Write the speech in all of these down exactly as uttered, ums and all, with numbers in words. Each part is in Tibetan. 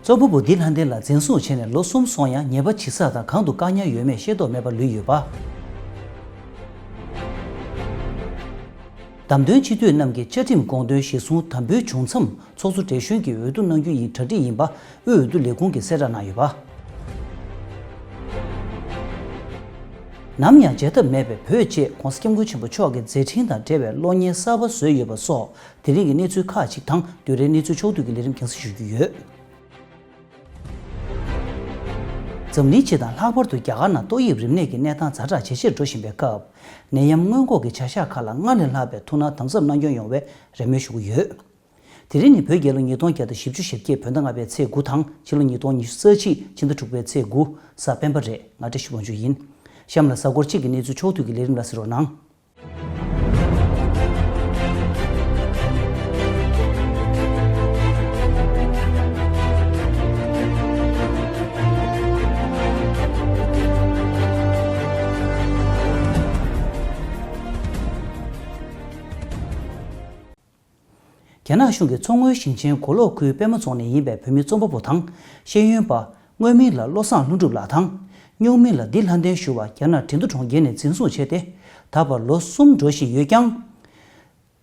རྩོམ་པ་པོ་འདི་ལྷ་ལྡན་ལགས་འཛིན་བཟུང་བྱས་ནས་ལོ་གསུམ་སོང་ཡང་ཉེས་པ་ཇི་ཙམ་དང་གང་དུ་བཀག་ཉར་ཡོད་མེད་ཤེས་རྟོགས་མེད་པར་ལུས་ཡོད་པ། བདམས་ཐོན་སྤྱི་འཐུས་རྣམས་ཀྱི་བཅའ་ཁྲིམས་དགོངས་དོན་གཞིར་བཟུང་དམ་འབུལ་བྱུང་མཚམས་ཚོགས་གཙོ་བགྲེས་གཞོན་གྱིས་འོས་བསྡུ་གནང་རྒྱུ་ཡིན་གྲ་སྒྲིག་ཡིན་པ་དབུས་འོས་བསྡུ་ལས་ཁུངས་ཀྱིས་གསལ་བསྒྲགས་གནང་ཡོད་པ། ནམ་ཡང་བརྗེད་ཐབས་མེད་པའི་བོད་ཅེས་༧གོང་ས་༧སྐྱབས་མགོན་ཆེན་པོ་མཆོག་གི་མཛད་འཕྲིན་དང་འབྲེལ་བའི་གློག་བརྙན་གསར་པ་བཟོས་ཡོད་པ་སོགས་དེ་རིང་གི་གནས་ཚུལ་ཁག་ཅིག་དང་བདུན་རེའི་གནས་ཚུལ་ཕྱོགས་བསྡུས་ཀྱི་ལས་རིམ་རྒྱང་སྲིང་ཞུ་རྒྱུ་ཡོད། འཛམ་གླིང་སྤྱི་དང་ལྷག་པར་དུ་རྒྱ་གར་ནང་ཏོག་དབྱིབས་རིམས་ནད་ཀྱི་གནས་སྟངས་ཛ་དྲག་ཇེ་ཆེར་འགྲོ་བཞིན་པའི་སྐབས། ནད་ཡམས་སྔོན་འགོག་གི་བྱ་གཞག་ཁག་ལ་སྔར་ལས་ལྷག་པའི་ཐུགས་སྣང་དམ་ཟབ་གནང་སྐྱོང་ཡོང་བའི་རེ་སྨོན་ཞུ་གི་ཡོད། དེ་རིང་ནི་བོད་རྒྱལ་ལོ་ཉིས་སྟོང་བརྒྱ་དང་བཞི་བཅུ་ཞེ་བརྒྱད་བོད་ཟླ་ལྔ་པའི་ཚེས་དགུ་དང་ཕྱི་ལོ་ཉིས་སྟོང་ཉི་ཤུ་རྩ་གཅིག་ཕྱི་ཟླ་དྲུག་པའི་ཚེས་དགུ་གཟའ་སྤེན་པ་རེད། ང་བཀྲ་ཤིས་དབང་ཕྱུག་ཡིན། གཤམ་ལ་གཟའ་འཁོར་གཅིག་གི་གནས་ཚུལ་ཕྱོགས་བསྡུས་ཀྱི་ལས་རིམ་ལ་གཟིགས་རོགས་གནང་། རྒྱ་ནག་གཞུང་གིས་མཚོ་སྔོན་ཞིང་ཆེན་མགོ་ལོག་ཁུལ་པད་མ་རྫོང་ནས་ཡིན་པའི་བོད་མི་རྩོམ་པ་པོ་དང་ཤེས་ཡོན་པ། སྔོན་མིང་ལ་བློ་བཟང་ལྷུན་གྲུབ་ལགས་དང་། སྨྱུག་མིང་ལ་འདི་ལྷ་ལྡན་ཞུ་བ་རྒྱ་ནག་ཁྲིན་ཏུ་གྲོང་ཁྱེར་ནས་འཛིན་བཟུང་བྱས་ཏེ། ད་བར་ལོ་གསུམ་འགྲོ་བཞིན་ཡོད་ཀྱང་།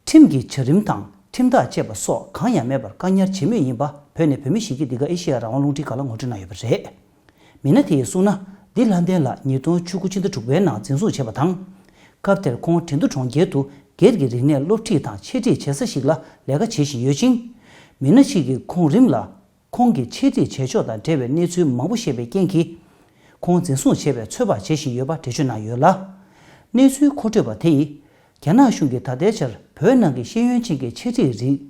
ཁྲིམས་ཀྱི་བྱ་རིམ་དང་ཁྲིམས་ཐག་བཅད་པ་སོགས་གང་ཡང་མེད་པར་བཀག་ཉར་བྱེད་མུས་ཡིན་པ་བོད་ནས་བོད་མི་ཞིག་གིས་འདི་ག་ཨེ་ཤེ་ཡ་རང་དབང་རླུང་འཕྲིན་ཁང་ལ་ངོ་སྤྲོད་གནང་ཡོད་པ་རེད། མི་སྣ་དེས་གསུངས་ན། འདི་ལྷ་ལྡན་ལགས་ཉིས་སྟོང་བཅུ་དགུ་ཕྱི་ཟླ་དྲུག་པའི་ནང་འཛིན་བཟུང་བྱས་པ་དང་། སྐབས་དེར་ཁོང་ཁྲིན་ཏུ་གྲོང་ཁྱེར་དུ་སྒེར་གྱི་རིག་གནས་སློབ་ཁྲིད་དང་འཆད་ཁྲིད་བྱེད་ས་ཞིག་ལ་ལས་ཀ་བྱེད་བཞིན་ཡོད་ཅིང་། མི་སྣ་ཞིག་གིས་ཁོང་རིམ་ལ། ཁོང་གི་འཆད་ཁྲིད་བྱེད་ཕྱོགས་དང་འབྲེལ་བའི་གནས་ཚུལ་མང་པོ་ཤེས་པའི་རྐྱེན་གྱིས། ཁོང་འཛིན་བཟུང་བྱེད་པའི་ཚོད་དཔག་བྱེད་བཞིན་ཡོད་པ་འགྲེལ་བརྗོད་གནང་ཡོད་ལ། གནས་ཚུལ་མཁོ་སྤྲོད་པ་དེ་ཡིས། རྒྱ་ནག་གཞུང་གིས་ད་ལྟའི་ཆར་བོད་ནང་གི་ཤེས་ཡོན་ཅན་གྱི་འཆད་ཁྲིད་རིགས་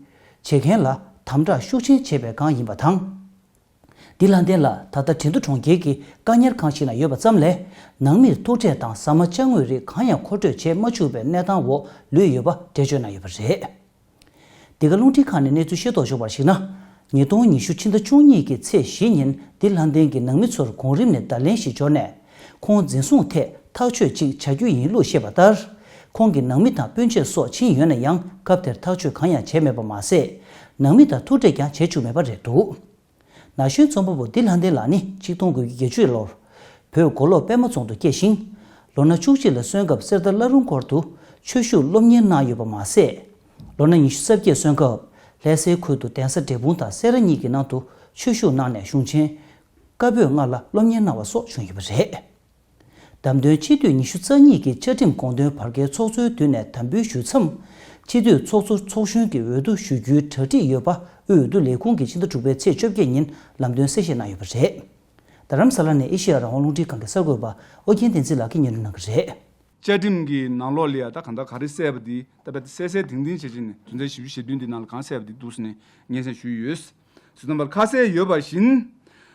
བྱེད་མཁན་ལ་དམ་དྲག་ཤུགས་ཆེན་བྱས་པའི་སྒང་ཡིན་པ་དང་། འདི་ལྷ་ལྡན་ལགས་ད་ལྟ་ཁྲིན་ཏུ་གྲོང་ཁྱེར་གྱི་བཀག་ཉར་ཁང་ཞིག་ན་ཡོད་པ་ཙམ་ལས། ནང་མིར་ཐུག་འཕྲད་དང་ཟ་མ་ཅ་དངོས་རིགས་གང་ཡང་མཁོ་སྤྲོད་བྱེད་མ་བཅུག་པའི་གནས་སྟངས་འོག་ལུས་ཡོད་པ་འགྲེལ་བརྗོད་གནང་ཡོད་པ་རེད། འདི་ག་རླུང་འཕྲིན་ཁང་ནས་གནས་ཚུལ་ཤེས་རྟོགས་བྱུང་བར་གཞིགས་ན། ཉིས་སྟོང་ཉི་ཤུ་ཕྱི་ཟླ་བཅུ་གཉིས་ཀྱི་ཚེས་བཞི་ཉིན་འདི་ལྷ་ལྡན་གྱི་ནང་མི་ཚོར་གོང་རིམ་ནས་བརྡ་ལན་ཞིག་འབྱོར་ནས། ཁོང་འཛིན་བཟུང་ཐད་ཐག་གཅོད་ཅིག་བྱ་རྒྱུ་ཡིན་ལུགས་བཤད་པ་ལྟར། ཁོང་གི་ནང་མི་དང་སྤུན་མཆེད་སོགས་ཕྱིན་ཡོད་ན་ཡང་སྐབས་དེར་ཐག་གཅོད་གང་ཡང་བྱས་མེད་པ་མ་ཟད། ནང་མི་དང་ཐུག་འཕྲད་ཀྱང་བྱེད་བཅུག་མེད་པ་རེད་འདུག་ན་གཞོན་རྩོམ་པ་པོ་འདི་ལྷ་ལྡན་ལགས་ནི་ཆིག་སྟོང་དགུ་བརྒྱ་བརྒྱད་ཅུ་ལོར་བོད་མགོ་ལོག་པད་མ་རྫོང་དུ་སྐྱེས་ཤིང་། ལོ་ན་བཅུ་གཅིག་ལ་སོན་སྐབས་གསེར་རྟ་བླ་རུང་སྐོར་དུ་ཆོས་ཞུགས་སློབ་གཉེར་གནང་ཡོད་པ་མ་ཟད། ལོ་ན་ཉི་ཤུ་རྩ་བརྒྱད་སོན་སྐབས་ལྷ་སའི་ཁུལ་དུ་གདན་ས་འབྲས་སྤུངས་དང་སེ་ར་གཉིས་ཀྱི་ནང་དུ་ཆོས་ཞུགས་གནང་ནས་གཞུང་ཆེན་བཀའ་པོད་ལྔ་ལ་སློབ་གཉེར་གནང་བ་སོགས་བྱུང་ཡོད་པ་རེད། བདམས་ཐོན་སྤྱི་འཐུས་ཉི་ཤུ་རྩ་གཉིས་ཀྱི་བཅའ་ཁྲིམས་དགོངས་དོན་བར་བརྒལ་ཚོགས་གཙོའི་མདུན་ནས་དམ་འབུལ་ཞུས་མཚམས། སྤྱི་འཐུས་ཚོགས་གཙོ་ཚོགས་གཞོན་གྱི་འོས་བསྡུ་ཞུ་རྒྱུའི་གྲ་སྒྲིག་ཡོད་པ་དབུས་འོས་བསྡུ་ལས་ཁུངས་ཀྱིས་ཕྱི་ཟླ་དྲུག་པའི་ཚེས་བཅོ་བརྒྱད་ཉིན་ལམ་སྟོན་གསལ་བཤད་གནང་ཡོད་པ་རེད། རྡ་རམ་ས་ལ་ནས་ཨེ་ཤེ་ཡ་རང་དབང་རླུང་འཕྲིན་ཁང་གི་གསར་འགོད་པ་ཨོ་རྒྱན་བསྟན་འཛིན་ལགས་ཀྱིས་སྙན་སྒྲོན་གནང་གི་རེད། བཅའ་ཁྲིམས་ཀྱི་ནང་ལོགས་ལ་ཡ་ད་གང་ལྟར་ག་རེ་གསལ་བ་འདི་ད་ལྟ་གསལ་གསལ་ཐིང་ཐིང་བྱེད་ཀྱི་ནི་དོན་ཚན་བཞི་བཅུ་ཞེ་བདུན་འདི་ནང་ལ་གང་གསལ་བ་འདི་འདུག་ཟེར་ནས་སྙན་སེང་ཞུས་ཡོད། ཟུར་དང་པར་ཁ་གསལ་ཡོད་པ་བཞིན།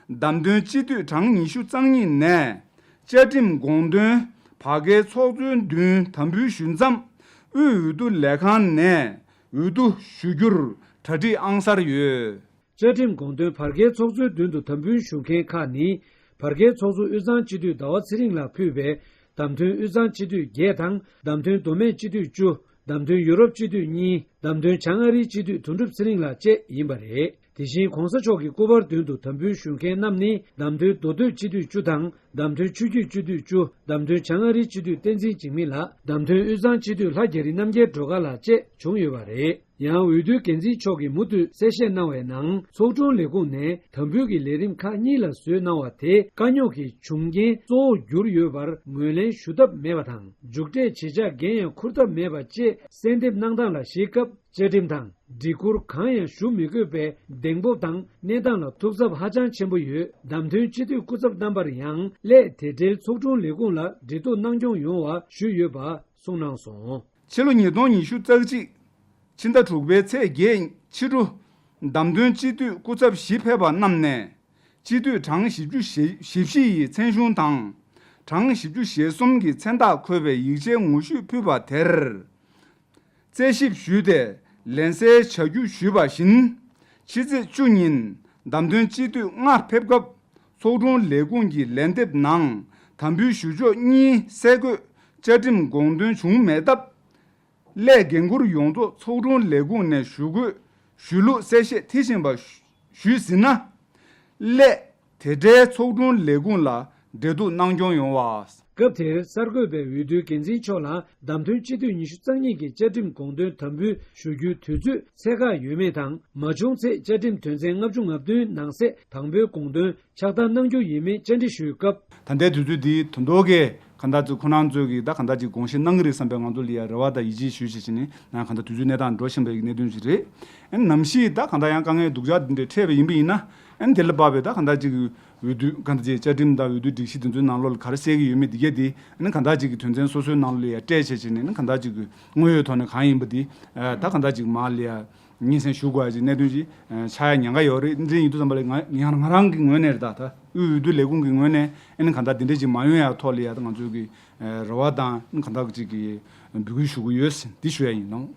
བདམས་ཐོན་སྤྱི་འཐུས་གྲངས་ཉི་ཤུ་རྩ་གཉིས་ནས་བཅའ་ཁྲིམས་དགོངས་དོན་བར་བརྒལ་ཚོགས་གཙོའི་མདུན་དམ་འབུལ་ཞུས་མཚམས་དབུས་འོས་བསྡུ་ལས་ཁང་ནས་འོས་བསྡུ་ཞུ་རྒྱུར་གྲ་སྒྲིག་ཨང་གསར་ཡོད། བཅའ་ཁྲིམས་དགོངས་དོན་བར་བརྒལ་ཚོགས་གཙོའི་མདུན་དུ་དམ་འབུལ་ཞུ་མཁན་ཁག་ནི། བར་བརྒལ་ཚོགས་གཙོ་དབུས་གཙང་སྤྱི་འཐུས་ཟླ་བ་ཚེ་རིང་ལ་ཕུལ་བའི་བདམས་ཐོན་དབུས་གཙང་སྤྱི་འཐུས་བརྒྱད་དང་། བདམས་ཐོན་མདོ་སྨད་སྤྱི་འཐུས་བཅུ། བདམས་ཐོན་ཡུ་རོབ་སྤྱི་འཐུས་གཉིས། བདམས་ཐོན་བྱང་ཨ་རིའི་སྤྱི་འཐུས་དོན་གྲུབ་ཚེ་རིང་ལགས་བཅས་ཡིན་པ་རེད། དེ་བཞིན་གོང་ས་མཆོག་གི་སྐུ་པར་མདུན་དུ་དམ་འབུལ་ཞུ་མཁན་རྣམས་ནི། བདམས་ཐོན་མདོ་སྟོད་སྤྱི་འཐུས་བཅུ་དང་། བདམས་ཐོན་ཆོས་བརྒྱུད་སྤྱི་འཐུས་བཅུ། བདམས་ཐོན་བྱང་ཨ་རིའི་སྤྱི་འཐུས་བསྟན་འཛིན་འཇིགས་མེད་ལགས། བདམས་ཐོན་དབུས་གཙང་སྤྱི་འཐུས་ལྷ་རྒྱ་རི་རྣམ་རྒྱལ་སྒྲོལ་དཀར་ལགས་བཅས་བྱུང་ཡོད་པ་རེད། ཡང་འོས་བསྡུའི་འགན་འཛིན་མཆོག་གིས་མུ་མཐུད་གསལ་བཤད་གནང་བའི་ནང་། ཚོགས་དྲུང་ལས་ཁུངས་ནས་དམ་འབུལ་གྱི་ལས་རིམ་ཁག་གཉིས་ལ་བཟོས་གནང་བ་དེ་དཀའ་རྙོག་གི་འབྱུང་རྐྱེན་གཙོ་བོར་གྱུར་ཡོད་པར་ངོས་ལེན་ཞུ་ཐབས་མེད་པ་དང་། མཇུག་འབྲས་ཇི་ཆགས་འགན་ཡང་འཁུར་ཐབས་མེད་པ་བཅས་གསལ་འདེབས་གནང་སྟངས་ལ་གཞིགས་སྐབས། བཅའ་ཁྲིམས་དང་སྒྲིག་བཀུར་གང་ཡང་ཞུ་མི་དགོས་པའི་གདེང་སྤོབས་དང་གནས་སྟངས་ལ་ཐུགས་འཚབ་ཧ་ཅང་ཆེན་པོ་ཡོད། བདམས་ཐོན་སྤྱི་འཐུས་སྐུ་ཚབ་རྣམ་པར་ཡང་སླད་དེ་འབྲེལ་ཚོགས་དྲུང་ལས་ཁུངས་ལ་འབྲེལ་གཏུག་གནང་སྐྱོང་ཡོང་བ་ཞུས་ཡོད་པ་གསུངས་གནང་སོང་། ཕྱི་ལོ་ཉིས་སྟོང་ཉི་ཤུ་རྩ་གཅིག་ཕྱི་ཟླ་དྲུག་པའི་ཚེས་བརྒྱད་ཕྱི་དྲོ། བདམས་ཐོན་སྤྱི་འཐུས་སྐུ་ཚབ་བཞི་ཕེབས་པ་རྣམས་ནས། སྤྱི་འཐུས་གྲངས་བཞི་བཅུ་ཞེ་བཞི་ཡི་མཚན་གཞུང་དང་། གྲངས་བཞི་བཅུ་ཞེ་གསུམ་གྱི་མཚན་རྟགས་འཁོད་པའི་ཡིག་ཆའི་ངོ་བཤུས་ཕུལ་བ་དེར། རྩད་ཞིབ་ཞུས་ཏེ་ལན་གསལ་བྱ་རྒྱུ་ཞུས་པ་བཞིན། ཕྱི་ཚེས་བཅུ་ཉིན་བདམས་ཐོན་སྤྱི་འཐུས་ལྔ་ཕེབས་སྐབས། ཚོགས་དྲུང་ལས་ཁུངས་ཀྱི་ལན་འདེབས་ནང་དམ་འབུལ་ཞུ་ཕྱོགས་གཉིས་གསལ་འགོད་བཅའ་ཁྲིམས་དགོངས་དོན་བྱུང་མེད་སྟབས། སླད་འགན་འཁུར་ཡོངས་རྫོགས་ཚོགས་དྲུང་ལས་ཁུངས་ནས་ཞུ་དགོས་ཞུ་ལུགས་གསལ་བཤད་མཐིལ་ཕྱིན་པ་ཞུས་ཟིན་ན། སླད་དེ་འབྲེལ་ཚོགས་དྲུང་ལས་ཁུངས་ལ་འབྲེལ་གཏུག་གནང་སྐྱོང་ཡོང་བ། སྐབས་དེར་གསར་འགོད་པས་འོས་བསྡུའི་འགན་འཛིན་མཆོག་ལ་བདམས་ཐོན་སྤྱི་འཐུས་ཉི་ཤུ་རྩ་གཉིས་ཀྱི་བཅའ་ཁྲིམས་དགོངས་དོན་དམ་འབུལ་ཞུ་རྒྱུའི་དུས་ཚོད་ཚད་བཀག་ཡོད་མེད་དང་། མ་བྱུང་ཚེ་བཅའ་ཁྲིམས་དོན་ཚན་ལྔ་བཅུ་ང་བདུན་ནང་གསེས་དང་པོའི་དགོངས་དོན་ཆགས་སྡང་གནང་རྒྱུ་ཡིན་མིན་བཅར་འདྲི་ཞུས་སྐབས། ད་ལྟའི་དུས་ཚོད་འདི་དོན་དོ་གས་གང་ལྟར་ཅིག་ཁོ་རང་ཚོས་ཀྱིས་ད་གང་ལྟར་ཅིག་དགོངས་བཞེས་གནང་གི་རེད་བསམ་པའི་ང་ཚོ་ལ་ཡང་རེ་བ་དང་ཡིད་ཆེས་ཞུ་བྱེད་བྱས་ནས་ན་གང་ལྟར་དུས་ཚོད་གནས་སྟངས་འགྲོ་བཞིན་པའི་གནད་དོན་ཞིག་རེད། ཨ་ནི་ནམ་ཞིག་ད་གང་ལྟར་ཡང་དཀའ་ངལ་སྡུག་ཅག་འདི་འདྲ་འཕྲད་པ་ཡིན་པ་ཡིན་ན། ཨ་ནི་དེ་ལ་དཔག་པའི་ད་གང་ལྟར་ཅིག་འོས་བསྡུ་གང་ལྟར་ཅིག་བཅའ་ཁྲིམས་དང་འོས་བསྡུ་སྒྲིག་གཞི་དེ་ཚོའི་ནང་ལོགས་ལ་ག་རེ་གསལ་གྱི་ཡོད་མེད་འདི་གས་དེ་ཨ་ནི་གང་ལྟར་ཅིག་གི་དོན་ཚན་སོ་སོའི་ནང་ལོགས་ལ་ཡང་སྤྲད་བྱས་བྱས་ནས་ཨ་ནི་གང་ལྟར་ཅིག་གི་དངོས་ཡོད་ཐོག་ནས་གང་ཡིན་པ་འདི་ཨ་ད་གང་ལྟར་ཅིག་མར་ལ་ཡ། སྙན་སེང་ཞུ་དགོས་ཡ་ཅིག་གནད་དོན་ཅིག་ཨ་ཆགས་ཡ་ཉེན་ཁ་ཡོད་རེད། འདི་འདྲ་ཡིན་དུས་ཙམ་པ་ལ་ང་ང་རང་གི་ངོས་ནས་རེད་ད། ད་དབུས་འོས་བསྡུ་ལས་ཁུངས་ཀྱི་ངོས་ནས་ཨ་ནི་གང་ལྟར་འདི་འདྲ་ཅིག་མ་ཡོང་ཡ་ཐོག་ལ་ཡ་ད་ང་ཚོས་ཀྱི་ཨ་རེ་བ་དང་ཨ་ནི་གང་ལྟར་ཅིག་གི་འབོད་སྐུལ་ཞུ་གི་ཡོད་ཟེར་འདི་ཞུ་ཡ་ཡིན་ནོ།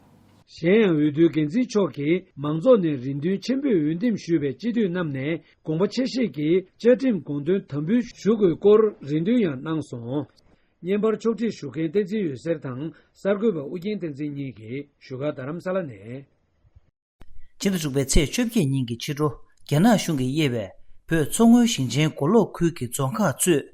གཞན་ཡང་འོས་བསྡུའི་འགན་འཛིན་མཆོག་གིས་མང་ཚོགས་ནས་རེ་འདུན་ཆེན་པོས་འོས་འདེམས་ཞུས་པའི་སྤྱི་འཐུས་རྣམས་ནས་དགོངས་པ་ཆེ་བཞེས་ཀྱིས་བཅའ་ཁྲིམས་དགོངས་དོན་དམ་འབུལ་ཞུ་དགོས་སྐོར་རེ་འདུན་ཡང་གནང་སོང་། བརྙན་པར་ཕྱོགས་སྒྲིག་ཞུ་མཁན་བསྟན་འཛིན་འོད་ཟེར་དང་གསར་འགོད་པ་ཨུ་རྒྱན་བསྟན་འཛིན་གཉིས་ཀྱིས་བཞུགས་སྒར་རྡ་རམ་ས་ལ་ནས། ཕྱི་ཟླ་དྲུག་པའི་ཚེས་བཅོ་བརྒྱད་ཉིན་གྱི་ཕྱི་དྲོ། རྒྱ་ནག་གཞུང་གིས་དབྱེ་བའི་བོད་མཚོ་སྔོན་ཞིང་ཆེན་མགོ་ལོག་ཁུལ་གྱི་རྫོང་ཁག་གཙོས།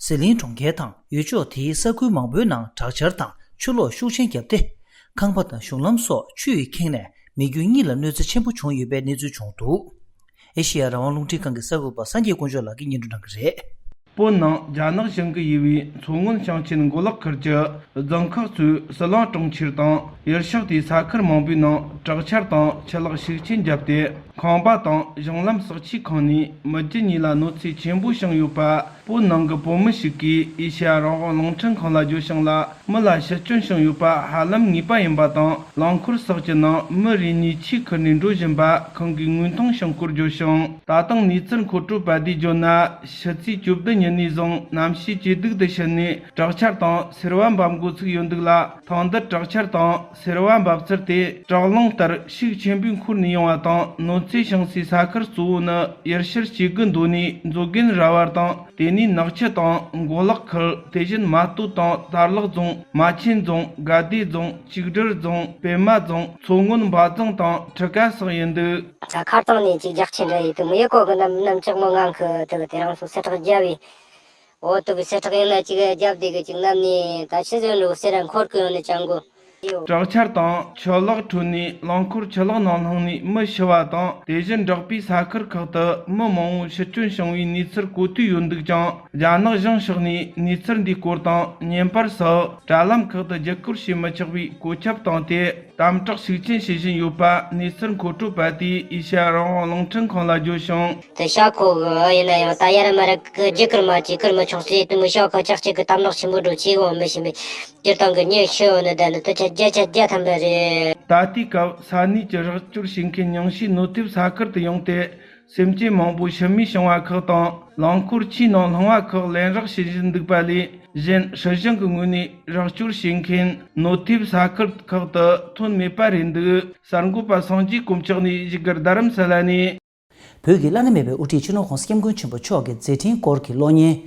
ཟི་ལིང་གྲོང་ཁྱེར་དང་ཡུལ་ཕྱོགས་དེའི་ས་ཁུལ་མང་པོའི་ནང་དྲག་ཆར་དང་ཆུ་ལོག་ཤུགས་ཆེན་བརྒྱབ་སྟེ། ཁང་པ་དང་གཞུང་ལམ་སོགས་ཆུ་ཡིས་ཁེངས་ནས་མི་རྒྱུ་གཉིས་ལ་གནོད་འཚེ་ཆེན་པོ་བྱུང་ཡོད་པའི་གནས་ཚུལ་བྱུང་འདུག་ཨེ་ཤེ་ཡ་རང་དབང་རླུང་འཕྲིན་ཁང་གི་གསར་འགོད་པ་སངས་རྒྱས་དཀོན་མཆོག་ལགས་ཀྱིས་སྙན་སྒྲོན་གནང་གི་རེད། བོད་ནང་རྒྱ་ནག་གཞུང་གིས་དབྱེ་བའི་མཚོ་སྔོན་ཞིང་ཆེན་མགོ་ལོག་ཁུལ་གྱི་རྫོང་ཁག་གཙོས་ཟི་ལིང་གྲོང་ཁྱེར་དང་ཡུལ་ཕྱོགས་དེའི་ས་ཁུལ་མང་པོའི་ནང་དྲག་ཆར་དང་ཆུ་ལོག་ཤུགས་ཆེན་བརྒྱབ་སྟེ། ཁང་པ་དང་གཞུང་ལམ་སོགས་ཆུས་ཁེངས་ནས་མི་རྒྱུ་གཉིས་ལ་གནོད་འཚེ་ཆེན་པོ་བྱུང་ཡོད་པ། བོད་ནང་གི་བོད་མི་ཞིག་གིས་ཨེ་ཤེ་ཡ་རང་དབང་རླུང་འཕྲིན་ཁང་ལ་བརྗོད་བྱུང་ལ། མི་ལ་ཤི་སྐྱོན་བྱུང་ཡོད་པ་ཧ་ལམ་ངེས་པ་ཡིན་པ་དང་། རླངས་འཁོར་སོགས་ཀྱི་ནང་མི་རེ་གཉིས་ཆུས་ཁུར་ནས་འགྲོ་བཞིན་པ་ཁོང་གིས་དངོས་མཐོང་བྱུང་སྐོར་བརྗོད་བྱུང་། ད་ཐེངས་གནས་ཚུལ་མཁོ་སྤྲོད་པ་དེས་བརྗོད་ན། ཕྱི་ཚེས་བཅུ་བདུན་ཉིན་ནས་བཟུང་གནམ་གཤིས་ཇེ་སྡུག་ཏུ་ཕྱིན་ནས་དྲག་ཆར་དང་སེར་བ་འབབ་འགོ་ཚུགས་ཡོད་འདུག་ལ། ཐེངས་འདིར་དྲག་ཆར་དང་སེར་བ་འབབ་ཚུལ་དེ་བྲག་རླུང་ལྟར་ཤུགས་ཆེན་པོས་འཁོར་ནས་ཡོང་བ་དང་། གནོད་འཚེ་བྱུང་སའི་ས་ཁུལ་གཙོ་བོ་ནི་ཡུལ་ཤུལ་སྐྱེ་རྒུ་མདོ་ནས་མཛོད་དགོན་ར་བར་དང་། དེ་ནས་ནག་ཆུ་དང་མགོ་ལོག་ཁུལ། དེ་བཞིན་རྨ་སྟོད་དང་དར་ལག་རྫོང་། རྨ་ཆེན་རྫོང་། དགའ་བདེ་རྫོང་། གཅིག་སྒྲིལ་རྫོང་། པད་མ་རྫོང་། མཚོ་སྔོན་འབའ་རྫོང་དང་ཁྲི་ཀ་སོགས་ཡིན་འདུག་ས་ཁར་བཏང་ནས་ཅིག་རྒྱག་ཆེན་འདྲ་ཡིན་དུ་མི་ཡེ་ཀོ་གི་གནམ་གནམ་ལྕགས་མོ་ངང་གི་དུ་དེ་རང་སོ་སེ་ཁྲག་རྒྱབ་བས། འོ་དུ་གི་སེ་ཁྲག་ཡིན་ན་ཅིག་རྒྱབ་དེ་གི་ཅིག་གནམ་ནས་ད་ཆི་ཟོན་འགྲོ་སེ་ར་འཁོར་གི་ཡོང་ནས་ཅང་གོ། དྲག་ཆར་དང་ཆུ་ལོག་ཁྲོད་ནས་རླངས་འཁོར་ཆུ་ལོག་ནང་ལྷུང་ནས་མི་ཤི་བ་དང་། དེ་བཞིན་འབྲོག་པའི་ས་ཁུལ་ཁག་ཏུ་མི་མང་བོ་ཤི་སྐྱོན་བྱུང་བའི་གནས་ཚུལ་གོ་ཐོས་ཡོད་འདུག་ཀྱང་། རྒྱ་ནག་གཞུང་ཕྱོགས་ནས་གནས་ཚུལ་འདིའི་སྐོར་དང་བརྙན་པར་སོགས་དྲ་ལམ་ཁག་ཏུ་བརྒྱུད་སྐུར་བྱེད་མི་ཆོག་པའི་བཀོད་ཁྱབ་བཏང་སྟེ། དམ་དྲག་ཤུགས་ཆེན་བྱེད་བཞིན་ཡོད་པ་གནས་ཚུལ་མཁོ་སྤྲོད་པ་དེས་ཨེ་ཤ་ཡ་རང་དབང་རླུང་འཕྲིན་ཁང་ལ་བརྗོད་བྱུང་། དེ་ཤ་ཁོ་གི་ཡིན་ན་ཡང་ད་ཡར་མར་གི་རྒྱུ་སྐར་མ་གཅིག་སྐར་མ་ཆུང་སྲིད་དུ་མི་ཤ་ཁ་ཆག་གཅིག་གི་དམ་དྲག་ཆེན་པོ་འགྲོ་ཆེ་གོ་མི་ཤེས་མི་སྤྱིར་བཏང་གི་ཉེ་ཤི་ཡོད་ནི་ད་ནི་དུ་ཆ་བརྒྱ་ཆ་བརྒྱ་ཐམ་པ་རེད། ད་ལྟའི་སྐབས་ས་གནས་ཀྱི་རོགས་སྐྱོར་བྱེད་མཁན་ཉུང་ཤས་གནོད་ཐེབས་ས་ཁུལ་དུ་ཡོང་སྟེ། སེམས་ཅན་མང་པོ་ཤི་རྨས་བྱུང་བ་ཁག་དང་། རླངས་འཁོར་ཆུའི་ནང་ལྷུང་བ་ཁག་ལན་རག་བྱེད་བཞིན་འདུག་པ་ལས་གཞན། སྲིད་གཞུང་གི་ངོས་ནས་རོགས་སྐྱོར་བྱེད་མཁན་གནོད་ཐེབས་ས་ཁུལ་ཁག་ཏུ་ཐོན་མེད་པ་རེད་འདུག་གསར་འགོད་པ་སངས་རྒྱས་དཀོན་མཆོག་ནས་བཞུགས་སྒར་རྡ་རམ་ས་ལ་ནས། བོད་ཀྱི་བླ་ན་མེད་པའི་དབུ་ཁྲིད་སྤྱི་ནོར་༸གོང་ས་༸སྐྱབས་མགོན་ཆེན་པོ་མཆོག་གི་མཛད་འཕྲིན་སྐོར་གྱི་གློག་བརྙན།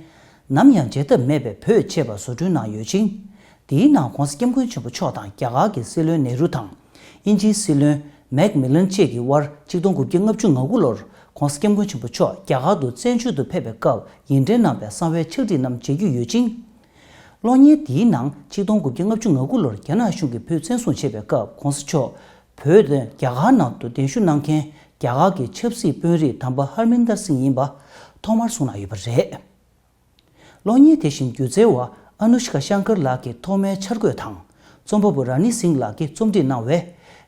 ནམ་ཡང་བརྗེད་ཐབས་མེད་པའི་བོད་ཅེས་པ་བཟོ་སྐྲུན་གནང་ཡོད་ཅིང་། དེའི་ནང་༸གོང་ས་༸སྐྱབས་མགོན་ཆེན་པོ་མཆོག་དང་རྒྱ་གར་གྱི་སྲིད་བློན་ནེ་རུ་དང་། དབྱིན་ཇིའི་སྲིད་བློན་མེག་མི་ལན་བཅས་ཀྱི་དབར་ཆིག་སྟོང་དགུ་བརྒྱ་ལྔ་བཅུ་ང་དགུ་ལོར་༸གོང་ས་༸སྐྱབས་མགོན་ཆེན་པོ་མཆོག་རྒྱ་གར་དུ་བཙན་བྱོལ་དུ་ཕེབས་པའི་སྐབས་ཡིད་འགྲན་གནང་བའི་གསང་བའི་ཕྱག་བྲིས་རྣམས་མཇལ་རྒྱུ་ཡོད་ཅིང་། གློག་བརྙན་དེའི་ནང་ཆིག་སྟོང་དགུ་བརྒྱ་ལྔ་བཅུ་ང་དགུ་ལོར་རྒྱ་ནག་གཞུང་གིས་བོད་བཙན་བཟུང་བྱས་པའི་སྐབས་༸གོང་ས་མཆོག་བོད་དང་རྒྱ་གར་ནང་དུ་གདན་ཞུ་གནང་མཁན་རྒྱ་གར་གྱི་ཆབ་སྲིད་དཔོན་རིགས་དམ་པ་ཧར་མིན་དར་སིང་ཡིན་པ་ཐོག་མར་གསུངས་གནང་ཡོད་པ་རེད། གློག་བརྙན་དེ་བཞིན་སྒྱུ་རྩལ་བ་ཨ་ནུ་ཤ་ཀ་ཤང་ཀར་ལགས་ཀྱི་ཐོག་མའི་འཆར་འགོད་དང་། རྩོམ་པ་པོ་ར་ནི་སིང་ལགས་ཀྱིས་རྩོམ་སྒྲིག་གནང་བའི་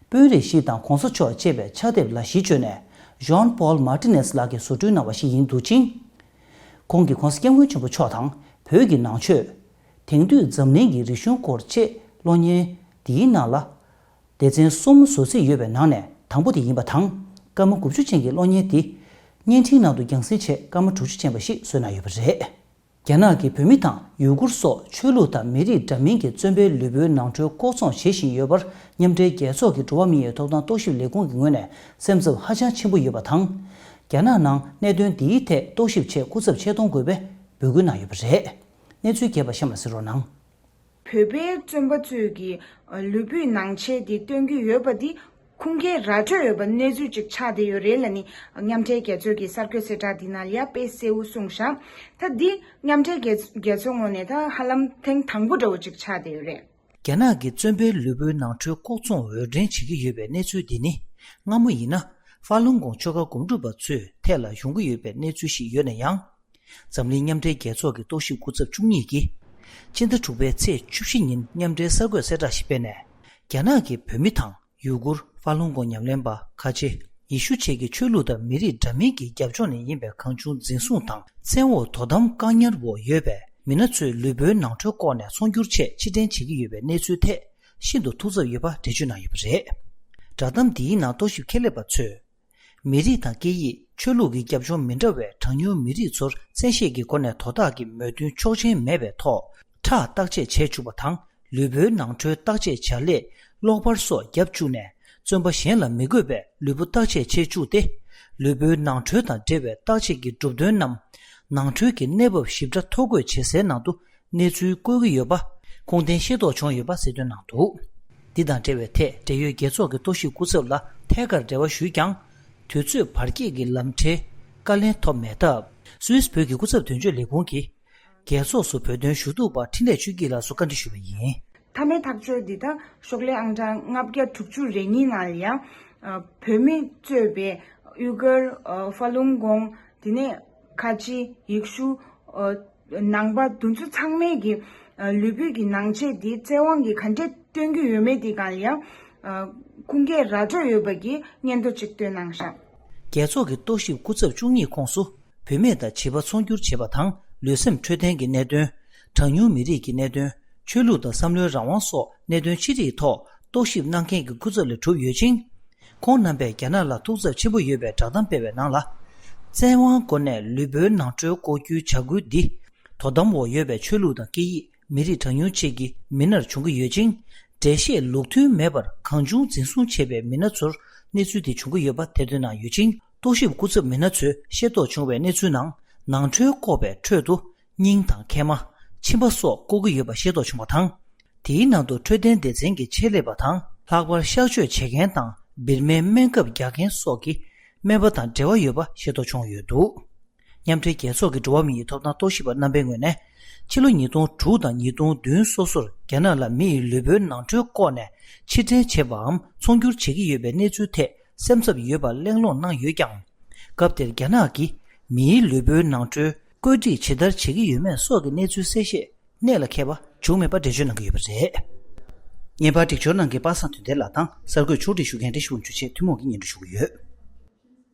དཔོན་རིགས་ཤིག་དང་༸གོང་ས་མཆོག་ཅེས་པའི་ཕྱག་དེབ་ལ་གཞི་བཅོལ་ནས་ཞོན་པོལ་མར་ཏི་ནེ་སི་ལགས་ཀྱིས་བཟོ་སྐྲུན་གནང་བ་ཞིག་ཡིན་འདུག་ཅིང་། ཁོང་གིས་༸གོང་ས་༸སྐྱབས་མགོན་ཆེན་པོ་མཆོག་དང་བོད་ཀྱི་ནང་ཆོས། དེང་དུས་འཛམ་གླིང་གི་རིག་གཞུང་སྐོར་བཅས་གློག་བརྙན་འདིའི་ནང་ལ། སྡེ་ཚན་གསུམ་བཟོ་རྩིས་ཡོད་པའི་ནང་ནས་དང་པོ་དེ་ཡིན་པ་དང་། སྐར་མ་དགུ་བཅུ་ཅན་གྱི་གློག་བརྙན་འདི། བརྙན་འཕྲིན་ནང་དུ་རྒྱང་སྲིང་ཆེད་སྐར་མ་དྲུག་ཅུ་ཅན་པ་ཞིག་བཟོས་གནང་ཡོད་པ་རེད། རྒྱ་ནག་གིས་བོད་མི་དང་ཡུ་གུར་སོགས་ཆོས་ལུགས་དང་མི་རིགས་འདྲ་མིན་གྱི་བཙོན་པའི་ལུས་པོའི་ནང་ཁྲོལ་ལྐོག་ཚོང་བྱེད་བཞིན་ཡོད་པར་མཉམ་འབྲེལ་རྒྱལ་ཚོགས་ཀྱི་འགྲོ་བ་མིའི་ཐོབ་ཐང་རྟོག་ཞིབ་ལས་ཁུངས་ཀྱི་ངོས་ནས་སེམས་འཚབ་ཧ་ཅང་ཆེན་པོ་ཡོད་པ་དང་། རྒྱ་ནག་ནང་གནད་དོན་འདིའི་ཐད་རྟོག་ཞིབ་ཆེད་སྐུ་ཚབ་ཆེད་གཏོང་དགོས་པའི་འབོད་སྐུལ་གནང་ཡོད་པ་རེད། གནས་ཚུལ་རྒྱས་པ་གཤམ་ལ་གཟིགས་རོགས་གནང་། བོད་པའི་བཙོན་པ་ཚོས་ཀྱི་ལུས་པོའི་ནང་ཆས་དེ་སྟོན་གྱི་ཡོད་པ་འདི་ ཁུངས་སྐྱེལ་ར་འཕྲོད་ཡོད་པ་གནས་ཚུལ་ཅིག་ཆགས་བསྡད་ཡོད་རེད་ལབ་ནི་མཉམ་འབྲེལ་རྒྱལ་ཚོགས་ཀྱི་གསར་འགོད་གསལ་བསྒྲགས་འདི་ནང་ལ་ཡ་དཔེ་གསལ་བོ་གསུངས་ཤག་ད་འདི་མཉམ་འབྲེལ་རྒྱལ་རྒྱལ་ཚོགས་ངོས་ནས་ད་ཧ་ལམ་ཐེངས་དང་པོ་འདྲ་བོ་ཅིག་ཆགས་བསྡད་ཡོད་རེད། རྒྱ་ནག་གིས་བཙོན་པའི་ལུས་པོའི་ནང་ཁྲོལ་ལྐོག་ཚོང་འོར་འདྲེན་བྱེད་ཀྱི་ཡོད་པའི་གནས་ཚུལ་འདི་ནི། སྔ་མོ་ཡིན་ན་ཧྥ་ལུང་གོང་ཆོལ་ཁ་སྒོམ་སྒྲུབ་པ་ཚོའི་ཐད་ལ་ཡོང་གི་ཡོད་པའི་གནས་ཚུལ་ཞིག་ཡོད་ན་ཡང་། འཛམ་གླིང་མཉམ་འབྲེལ་རྒྱལ་ཚོགས་ཀྱི་རྟོག་ཞིབ་སྐུ་ཚབ་བཅུ་གཉིས་ཀྱིས། ཕྱི་ཟླ་དྲུག་པའི་ཚེས་བཅུ་བཞི་ཉིན་མཉམ་འབྲེལ་གསར་འགོད་གསལ་བསྒྲགས་ཤིག་སྤེལ་ནས། རྒྱ་ནག་གིས་བོད་མི་དང་ཡུ་གུར། ཧྥ་ལུང་གོང་ཉམས་ལེན་པ། ཁ་ཆེ། ཡེ་ཤུ་བཅས་ཀྱི་ཆོས་ལུགས་དང་མི་རིགས་འདྲ་མིན་གྱི་རྒྱབ་ལྗོངས་ནས་ཡིན་པའི་གང་བྱུང་འཛིན་བཟུང་དང་བཙན་འོག་དོ་དམ་བཀག་ཉར་འོག་ཡོད་པའི་མི་སྣ་ཚོའི་ལུས་པོའི་ནང་ཁྲོལ་བཀོག་ནས་ཚོང་སྒྱུར་ཆེད་ཕྱིར་འཐེན་བྱེད་ཀྱི་ཡོད་པའི་གནས་ཚུལ་ཐད་ཤིན་ཏུ་ཐུགས་འཚབ་ཡོད་པ་འགྲེལ་བརྗོད་གནང་ཡོད་པ་རེད། བསྒྲགས་གཏམ་འདིའི་ནང་རྟོག་ཞིབ་ཁྱད་ལས་པ་ཚོས། མི་རིགས་དང་སྐད་ཡིག་ཆོས་ལུགས་ཀྱི་རྒྱབ་ལྗོངས་མི་འདྲ་བའི་གྲངས་ཉུང་མི་རིགས་ཚོར་བཙན་ཤེད་ཀྱི་སྒོ་ནས་དོ་བདག་གི་མོས་མཐུན་ཆོག་མཆན་མེད་པའི་ཐོག་ཁྲག་བརྟག་དཔྱད་བྱས་བཅུག་པ་དང་། ལུས་པོའི་ནང་ཁྲོལ་བརྟག་དཔྱད་བྱ་ལས་གློག་པར་སོགས་བརྒྱབ་བཅུག་ནས་བཙོན་པ་གཞན་ལ་མི་འགོས་པའི་ལུས་པོ་བརྟག་དཔྱད་བྱས་བཅུག་སྟེ། ལུས་པོའི་ནང་ཁྲོལ་དང་འབྲེལ་བའི་བརྟག་དཔྱད་ཀྱི་གྲུབ་དོན་རྣམས་ནང་ཁྲོལ་གྱི་གནས་བབ་ཞིབ་ཕྲ་ཐོ་འགོད་བྱེད་སའི་ནང་དུ་གནས་ཚུལ་བཀོད་ཀྱི་ཡོད་པ་ཁུངས་ལྡན་ཤེས་རྟོགས་བྱུང་ཡོད་པ་གསལ་སྟོན་གནང་འདུག་འདི་དང་འབྲེལ་བའི་ཐད་འབྲེལ་ཡོད་རྒྱལ་ཚོགས་ཀྱི་རྟོག་ཞིབ་སྐུ་ཚབ་ལ་ཐད་ཀར་འབྲེལ་བ་ཞུས་ཀྱང་། དུས་ཚོད་བར་བསྐྱེད་ཀྱི་ལམ་ཁྲལ་བཀའ་ལན་ཐོབ་མེད་སྟབས། སུད་སི་བོད་ཀྱི་སྐུ་ཚབ་དོན་གཅོད་ལས་ཁུངས་ཀྱིས། རྒྱལ་ཚོགས་སུ་བོད་དོན་ཞུ་གཏུག་པ་འཕྲིན་ལས་ཆོས་སྐྱིད་ལགས་སུ་བཀའ་འདྲི་ཞུས་པ་ཡིན། མཐའ་མའི་ཐག་གཅོད་འདི་དག་ཤོག་ལྷེ་ཨང་གྲངས་ལྔ་བརྒྱ་དྲུག་ཅུ་རེ་གཉིས་ནང་ལ་ཡང་། ཨ། བོད་མི་གཙོས་པའི་ཡུ་གུར། ཨ། ཧྥ་ལུང་གོང་། དེ་ནས་ཁ་ཆེ། ཡེ་ཤུ། ཨ། ནང་པ་འདི་ཚོ་ཚང་མས་ཀྱི། ཨ། ལུས་པོའི་གི་ནང་ཆས་འདི་བཙན་དབང་གིས་ག་འདྲས་སྟོན་གྱི་ཡོད་མེད་དེ་སྒང་ལ་ཡང་། ཨ། ཁུངས་སྐྱེལ་ར་འཕྲོད་ཡོད་པ་གི་སྙན་ཐོ་ཅིག་བཏོན་གནང་ཤག་རྒྱལ་ཚོགས་ཀྱི་རྟོག་ཞིབ་སྐུ་ཚབ་བཅུ་གཉིས་ཁོངས་སུ། བུད་མེད་དང་བྱིས་པ་ཚོང་སྒྱུར་བྱེད་པ་དང་ལུས་སེམས་འཕྲོད་བསྟེན་གྱི་གནད་དོན། གྲངས་ཉུང་མི་རིགས་ཀྱི་གནད་དོན། ཆོས་ལུགས་དང་བསམ་བློའི་རང་དབང་སོགས་གནད་དོན་ཅི་རིགས་ཐོག་རྟོག་ཞིབ་གནང་མཁན་གྱི་སྐུ་ཚབ་ལས་གྲུབ་ཡོད་ཅིང་། ཁོང་རྣམ་པས་རྒྱ་ནག་ལ་ཐུགས་འཚབ་ཆེན་པོ་ཡོད་པའི་བསྒྲགས་གཏམ་སྤེལ་བའི་ནང་ལ། བཙན་དབང་སྒོ་ནས་ལུས་པོའི་ནང་ཁྲོལ་ལྐོག་འགྱུར་བྱ་འགུལ་འདི། དོ་དམ་འོག་ཡོད་པའི་ཆོས་ལུགས་དང་སྐད་ཡིག་མི་རིགས་གྲངས་ཉུང་ཅིག་གི་མི་སྣར་བྱུང་གི་ཡོད་ཅིང་། འགྲེལ་བཤད་ལུགས་མཐུན་མེད་པར་གང་བྱུང་འཛིན་བཟུང་བྱས་པའི་མི་སྣ་ཚོར་གནས་ཚུལ་དེ་བྱུང་གི་ཡོད་པ་ཐེར་འདོན་གནང་ཡོད་ཅིང་། རྟོག་ཞིབ་སྐུ་ཚབ་མི་སྣ་ཚོས་ཤེས་རྟོགས་བྱུང་བའི་གནས་ཚུལ་ནང་ནང་ཁྲོལ་བཀོག་པའི་ཁྲོད་དུ་སྙིང་དང་མཁལ་མ། མཆིན་པ་སོགས་བཀོག་གི་ཡོད་པ་ཤེས་རྟོགས་བྱུང་བ་དང་། དེའི་ནང་དུ་འཕྲོད་བསྟེན་སྡེ་ཚན་གྱི་ཆེད་ལས་པ་དང་ལྷག་པར་གཤག་བཅོས་བྱེད་མཁན་དང་འབིར་མའི་སྨན་ཁབ་རྒྱག་མཁན་སོགས་ཀྱི་སྨན་པ་དང་འབྲེལ་བ་ཡོད་པ་ཤེས་རྟོགས་བྱུང་ཡོད་འདུག་མཉམ་འབྲེལ་རྒྱལ་ཚོགས་ཀྱི་འགྲོ་བ་མིའི་ཐོབ་ཐང་རྟོག་ཞིབ་པ་རྣམ་པའི་ངོས་ནས། ཕྱི་ལོ་ཉིས་སྟོང་དྲུག་དང་ཉིས་སྟོང་བདུན་སོ་སོར་རྒྱ་ནག་ལ་མི་ཡི་ལུས་པོའི་ནང་ཁྲོལ་བཀོག་ནས་ཕྱིར་འཐེན་བྱས་པའམ་ཚོང་སྒྱུར་བྱེད་ཀྱི་ཡོད་པའི་གནས་ཚུལ་ཐད་སེམས་འཚབ་ཡོད་པ་གླེང་སློང་གནང་ཡོད་ཀྱང་། སྐབས་དེར་རྒྱ་ནག་གིས་མིའི་ལུས་པོའི་ནང་ཁྲོལ་བཀོད་སྒྲིག་ཇི་ལྟར་བྱེད་ཀྱི་ཡོད་མེད་སོགས་ཀྱི་གནས་ཚུལ་གསལ་བཤད་གནད་ལ་འཁེལ་བ་བྱུང་མེད་པ་འགྲེལ་བརྗོད་གནང་གི་ཡོད་པ་རེད། བརྙན་པར་སྒྲིག་སྦྱོར་གནང་མཁན་པ་སངས་དོན་ལྡན་ལགས་དང་གསར་འགོད་ཕྱོགས་སྒྲིག་ཞུ་མཁན་བཀྲ་ཤིས་དབང་ཕྱུག་ཆེད་ཐུན་མོང་གིས་སྙན་སྒྲོན་ཞུ་གི་ཡོད།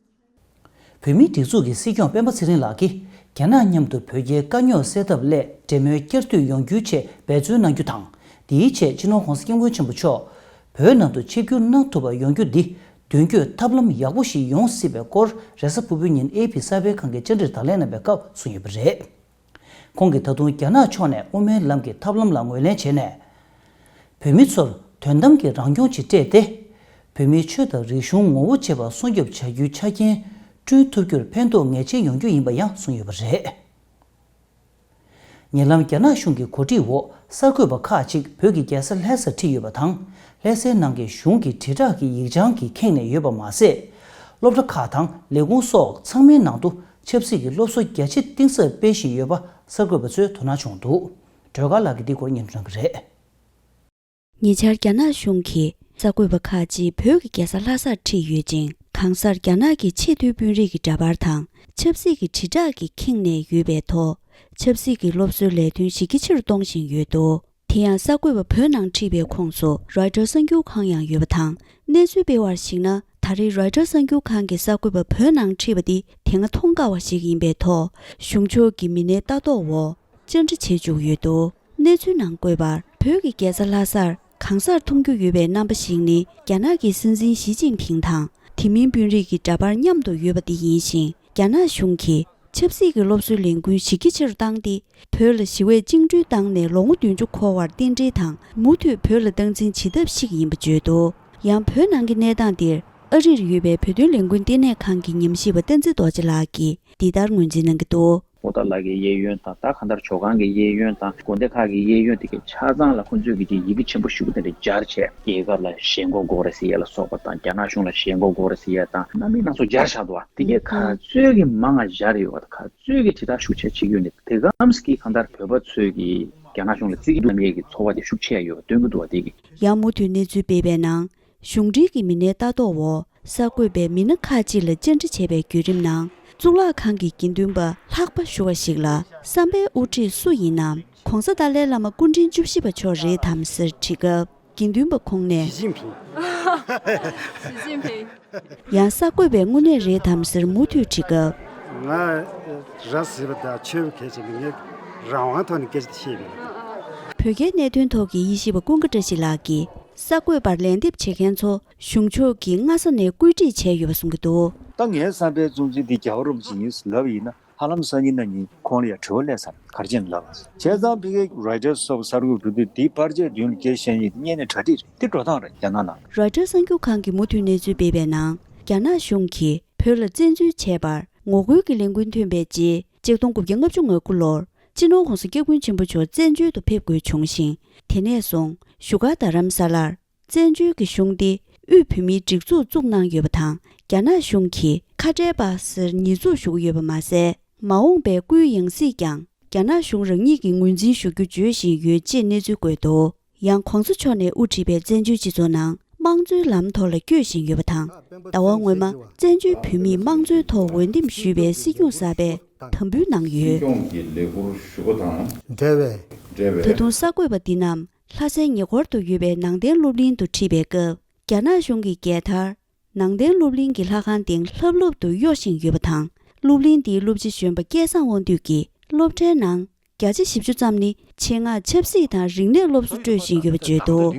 བོད་མིའི་སྒྲིག་འཛུགས་ཀྱི་སྲིད་སྐྱོང་སྤེན་པ་ཚེ་རིང་ལགས་ཀྱིས་རྒྱ་ནག་མཉམ་དུ་བོད་རྒྱའི་དཀའ་རྙོག་སེལ་ཐབས་སླད་འབྲེལ་མོལ་བསྐྱར་མཐུད་ཡོང་རྒྱུའི་ཆེད་འབད་བརྩོན་གནང་རྒྱུ་དང་། དེའི་ཆེད་སྤྱི་ནོར་༧གོང་ས་༧སྐྱབས་མགོན་ཆེན་པོ་མཆོག་བོད་ནང་དུ་ཆིབས་བསྒྱུར་གནང་ཐུབ་པ་ཡོང་རྒྱུ་འདི་མདུན་སྐྱོད་ཐབས་ལམ་ཡག་པོ་ཞིག་ཡོང་སྲིད་པའི་སྐོར་རེས་གཟའ་ཕུར་བུའི་ཉིན་ཨེ་ཨེ་པི་གསར་སྤེལ་ཁང་གི་བཅར་འདྲིར་བདག་ལན་གནང་བའི་སྐབས་གསུངས་ཡོད་པ་རེད། ཁོང་གིས་ད་དུང་རྒྱ་ནག་ཕྱོགས་ནས་དབུ་མའི་ལམ་གྱི་ཐབས་ལམ་ལ་ངོས་ལེན་བྱས་ནས། བོད་མི་ཚོར་དོན་དམ་གྱི་རང་སྐྱོང་ཅིག་སྤྲད་དེ། བོད་མིའི་ཆོས་དང་རིག་གཞུང་ངོ་བོ་འབྱེད་པ་སྲུང་སྐྱོབ་བྱ་རྒྱུའི་ཆ་རྐྱེན་བསྐྲུན་ཐུབ་རྒྱུར་ཕན་ཐོགས་ངེས་ཅན་ཡོང་རྒྱུ་ཡིན་པ་ཡང་གསུངས་ཡོད་པ་རེད། ཉེ་ལམ་རྒྱ་ནག་གཞུང་གི་གོ་སྒྲིག་འོག་གསར་འགོད་པ་ཁག་ཅིག་བོད་ཀྱི་རྒྱལ་ས་ལྷ་སར་ཁྲིད་ཡོད་པ་དང་། ལྷ་སའི་ནང་གི་གཞུང་གི་དྲིལ་བསྒྲགས་ཀྱི་ཡིག་བྱང་གིས་ཁེངས་ནས་ཡོད་པ་མ་ཟད། སློབ་གྲྭ་ཁག་དང་ལས་ཁུངས་སོགས་ཚང་མའི་ནང་དུ་ཆབ་སྲིད་ཀྱི་སློབ་གསོ་རྒྱ་ཆེ་གཏིང་ཟབ་སྤེལ་བཞིན་ཡོད་པ་གསར་འགོད་པ་ཚོས་དོ་སྣང་བྱུང་འདུག་སྒྲོལ་དཀར་ལགས་ཀྱིས་འདིའི་སྐོར་སྙན་སྒྲོན་གནང་གི་རེད། ཉེ་ཆར་རྒྱ་ནག་གཞུང་གིས་གསར་འགོད་པ་ཁག་ཅིག་བོད་ཀྱི་རྒྱལ་ས་ལྷ་སར་ཁྲིད་ཡོད་ཅིང་། གང་སར་རྒྱ་ནག་གི་ཆེས་མཐོའི་དཔོན་རིགས་ཀྱི་འདྲ་པར་དང་ཆབ་སྲིད་ཀྱི་དྲིལ་བསྒྲགས་ཀྱིས་ཁེངས་ནས་ཡོད་པའི་ཐོག་ཆབ་སྲིད་ཀྱི་སློབ་གསོའི་ལས་དོན་ཞིག་གི་ཆེ་རུ་གཏོང་བཞིན་ཡོད་འདུག་དེ་ཡང་གསར་འགོད་པ་བོད་ནང་ཁྲིད་པའི་ཁོངས་སུ་རོའི་ཊར་གསར་འགྱུར་ཁང་ཡང་ཡོད་པ་དང་། གནས་ཚུལ་སྤེལ་བར་གཞིགས་ན། ད་རེས་རོའི་ཊར་གསར་འགྱུར་ཁང་གི་གསར་འགོད་པ་བོད་ནང་ཁྲིད་པ་འདི་དེ་སྔ་མཐོང་དཀའ་བ་ཞིག་ཡིན་པའི་ཐོག་གཞུང་ཕྱོགས་ཀྱི་མི་སྣའི་ལྟ་རྟོག་འོག་བཅར་འདྲི་བྱེད་བཅུག་ཡོད་འདུག་གནས་ཚུལ་ནང་བཀོད་པར། བོད་ཀྱི་རྒྱལ་ས་ལྷ་སར་གང་སར་མཐོང་རྒྱུ་ཡོད་པའི་རྣམ་པ་ཞིག་ནི། རྒྱ་ནག་གི་སྲིད་འཛིན་ཞི་ཅིན་ཕིང་དང་། དེ་མིན་དཔོན་རིགས་ཀྱི་འདྲ་པར་མཉམ་དུ་ཡོད་པ་འདི་ཡིན་ཞིང་། རྒྱ་ནག་གཞུང་གིས་ཆབ་སྲིད་ཀྱི་སློབ་གསོའི་ལས་འགུལ་གཞི་རྒྱ་ཆེ་རུ་བཏང་སྟེ། བོད་ལ་ཞི་བས་བཅིངས་འགྲོལ་བཏང་ནས་ལོ་ངོ་བདུན་ཅུ་འཁོར་བར་རྟེན་འབྲེལ་དང་། མུ་མཐུད་བོད་ལ་སྟངས་འཛིན་བྱེད་ཐབས་ཤིག་ཡིན་པ་བརྗོད་འདུག་ཡང་བོད་ནང་གི་གནས་སྟངས་འདིར། ཨ་རིར་ཡོད་པའི་བོད་དོན་ལས་འགུལ་ལྟེ་གནས་ཁང་གི་ཉམས་ཞིབ་པ་བསྟན་འཛིན་རྡོ་རྗེ་ལགས་ཀྱིས་འདི་ལྟར་ངོས་འཛིན་གནང་གི་འདུག་པོ་ཏཱ་ལ་གི་གཡས་གཡོན་དང་། ད་གང་ལྟར་ཇོ་ཁང་གི་གཡས་གཡོན་དང་། དགོན་སྡེ་ཁག་གི་གཡས་གཡོན་དེ་གའི་ཆ་ཚང་ལ་ཁོང་ཚོས་ཀྱི་ཅིག་ཡི་གེ་ཆེན་པོ་ཞེ་པོ་དེ་འདྲ་སྦྱར་བྱས། རྒྱལ་ཁབ་ལ་ཞེན་ཁོག་དགོས་རེད་ཟེར་ཡ་ལ་སོགས་པ་དང་། རྒྱ་ནག་གཞུང་ལ་ཞེན་ཁོག་དགོས་རེད་ཟེར་ཡ་དང་། སྣ་མིན་སྣ་ཚོགས་སྦྱར་བཞག་འདུག་བ། དེ་གའི་ག་ཚོད་ཀྱི་མང་ང་སྦྱར་ཡོད་པ་དང་། ག་ཚོད་ཀྱི་དྲིལ་བསྒྲགས་ཤུགས་ཆེ་བྱེད་ཀྱི་ཡོད་ནི། དེ་གམ་གྱིས་གང་ལྟར་བོད་པ་ཚོས་ཀྱི་རྒྱ་ནག་གཞུང་ལ་བརྩི་གི་འདུག་ལབ་ཡས་ཀྱི་ཚོར་བ་དེ་ཤུགས་ཆེ་ཡོད་པ་སྟོན་གྱི་འདུག་བ། དེ་གི། ཡང་མུ་མཐུད་གནས་ཚུལ་སྤེལ་བའི་ནང་། གཞུང་འབྲེལ་གྱི་མི་སྣའི་ལྟ་རྟོག་འོག་གསར་འགོད་པས་མི་སྣ་ཁག་ཅིག་ལ་བཅར་འདྲི་བྱས་པའི་བརྒྱུད་རིམ་ནང་། གཙུག་ལག་ཁང་གི་དགེ་འདུན་པ་ལྷག་པ་ཞུ་བ་ཞིག་ལ། བསམ་པའི་དབུ་ཁྲིད་སུ་ཡིན་ནམ། ྋགོང་ས་ཏཱ་ལའི་བླ་མ་སྐུ་ཕྲེང་བཅུ་བཞི་པ་མཆོག་རེད་དམ་ཟེར་དྲིས་སྐབས། དགེ་འདུན་པ་ཁོང་ནས། 习近平。 习近平。 ཡང་གསར་འགོད་པས་དངོས་གནས་རེད་དམ་ཟེར་མུ་མཐུད་དྲིས་སྐབས། ང་ར་བཟི་བ་དང་ཆོས་པ་གལ་ཆེ་མིན། ངས་རང་དབང་ཐོག་ནས་སྐད་ཆ་བཤད་མིན། བོད་རྒྱའི་གནད་དོན་ཐོག་གི་དབྱེ་ཞིབ་པ་ཀུན་དགའ་བཀྲ་ཤིས་ལགས་ཀྱིས་གསར་འགོད་པར་ལན་འདེབས་བྱེད་མཁན་ཚོ་གཞུང་ཕྱོགས་ཀྱིས་སྔ་ས་ནས་བཀོད་སྒྲིག་བྱས་ཡོད་པ་གསུང་གི་འདུག་ད་ངའི་བསམ་པའི་བཙོན་འཛུལ་འདི་རྒྱལ་བ་རིན་པོ་ཆེ་ཡིན་ལབ་ཡིན་ན། ཧ་ལམ་སང་ཉིན་གནངས་ཉིན་ཁོང་ལ་ཡང་དྲི་བ་སླེབས་ཚར། ག་རེ་བྱས་ནས་ལབ་པ། བྱས་ཙང་ཕ་གིའི་རོའི་ཊར་སོགས་གསར་འགོད་བོད་དུ་འདིའི་པར་ཆས་མདུན་ལ་སྐད་བཤད་མཁན་དེ་སྔོན་ནས་གྲ་སྒྲིག་རེད། དེ་འགྲོ་སྟངས་རེད། རྒྱ་ནག་ནང་། རོའི་ཊར་གསར་འགྱུར་ཁང་གིས་མུ་མཐུད་གནས་ཚུལ་སྤེལ་བའི་ནང་། རྒྱ་ནག་གཞུང་གིས་བོད་ལ་བཙན་འཛུལ་བྱས་པར་ངོ་རྒོལ་གྱི་ལས་འགུལ་ཐོན་པའི་རྗེས། ཆིག་སྟོང་དགུ་བརྒྱ་ལྔ་བཅུ་ང་དགུ་ལོར་སྤྱི་ནོར་༧གོང་ས་༧སྐྱབས་མགོན་ཆེན་པོ་མཆོག་བཙན་བྱོལ་དུ་ཕེབས་དགོས་བྱུང་ཞིང་། དེ་ནས་བཟུང་བཞུགས་སྒར་རྡ་རམ་ས་ལར། བཙན་བྱོལ་གྱི་གཞུང་སྟེ་དབུས་བོད་མིའི་སྒྲིག་འཛུགས་བཙུགས་གནང་ཡོད་པ་དང་། རྒྱ་ནག་གཞུང་གིས་ཁ་བྲལ་བ་ཟེར་ཉེས་འཛུགས་ཞུ་གི་ཡོད་པ་མ་ཟད། མ་འོངས་པའི་སྐུའི་ཡང་སྲིད་ཀྱང་རྒྱ་ནག་གཞུང་རང་ཉིད་ཀྱིས་ངོས་འཛིན་ཞུ་རྒྱུ་བརྗོད་བཞིན་ཡོད་ཅེས་གནས་ཚུལ་བཀོད་འདུག་ཡང་༧གོང་ས་མཆོག་ནས་དབུ་ཁྲིད་པའི་བཙན་བྱོལ་སྤྱི་ཚོགས་ནང་དམངས་གཙོའི་ལམ་ཐོག་ལ་བསྐྱོད་བཞིན་ཡོད་པ་དང་། ཟླ་བ་སྔོན་མ་བཙན་བྱོལ་བོད་མིས་དམངས་གཙོའི་ཐོག་འོས་འདེམས་ཞུས་པའི་སྲིད་སྐྱོང་གསར་པས་དམ་འབུལ་གནང་ཡོད། སྲིད་སྐྱོང་གི་ལས་ཁུར་ཞུ་བ་དང་འབྲེལ་བའི། ད་དུང་གསར་འགོད་པ་འདི་རྣམས། ལྷ་སའི་ཉེ་འཁོར་དུ་ཡོད་པའི་ནང་བསྟན་སློབ་གླིང་དུ་ཁྲིད་པའི་སྐབས། རྒྱ་ནག་གཞུང་གི་རྒྱལ་དར། ནང་བསྟན་སློབ་གླིང་གི་ལྷ་ཁང་སྟེང་ལྷབ་ལྷུབ་ཏུ་གཡོ་བཞིན་ཡོད་པ་དང་། སློབ་གླིང་འདིའི་སློབ་སྤྱི་གཞོན་པ་སྐལ་བཟང་དབང་འདུས་ཀྱིས་སློབ་གྲྭའི་ནང་། བརྒྱ་ཆ་བཞི་བཅུ་ཙམ་ནི་ཆེད་མངགས་ཆབ་སྲིད་དང་རིག་གནས་སློབ་གསོ་སྤྲོད་བཞིན་ཡོད་པ་བརྗོད་འདུག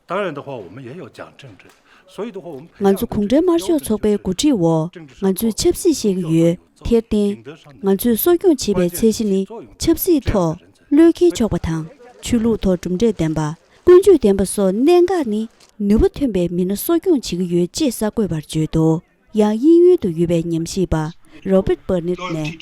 当然的话，我们也有讲政治，所以的话，我们培养 ང་ཚོ་གུང་ཁྲན་དམར་ཤོག་ཚོགས་པའི་འགོ་ཁྲིད་འོག་ང་ཚོས་ཆབ་སྲིད་ཤེས་ཀྱི་ཡོད། དེར་བརྟེན། ང་ཚོས་གསོ་སྐྱོང་བྱེད་པའི་ཚད་གཞི་ནི་ཆབ་སྲིད་ཐོག་བློས་འཁེལ་ཆོག་པ་དང་། ཆོས་ལུགས་ཐོག་གྲུབ་འབྲས་ལྡན་པ། ཀུན་སྤྱོད་ལྡན་པ་སོགས་གནད་འགག་ནི་ནུས་པ་ཐོན་པའི་མི་སྣ་གསོ་སྐྱོང་བྱེད་ཀྱི་ཡོད་ཅེས་གསར་འགོད་པར་བརྗོད་འདུག་ཡང་དབྱིན་ཡུལ་དུ་ཡོད་པའི་ཉམས་ཞིབ་པ་Robert Burnett ནས།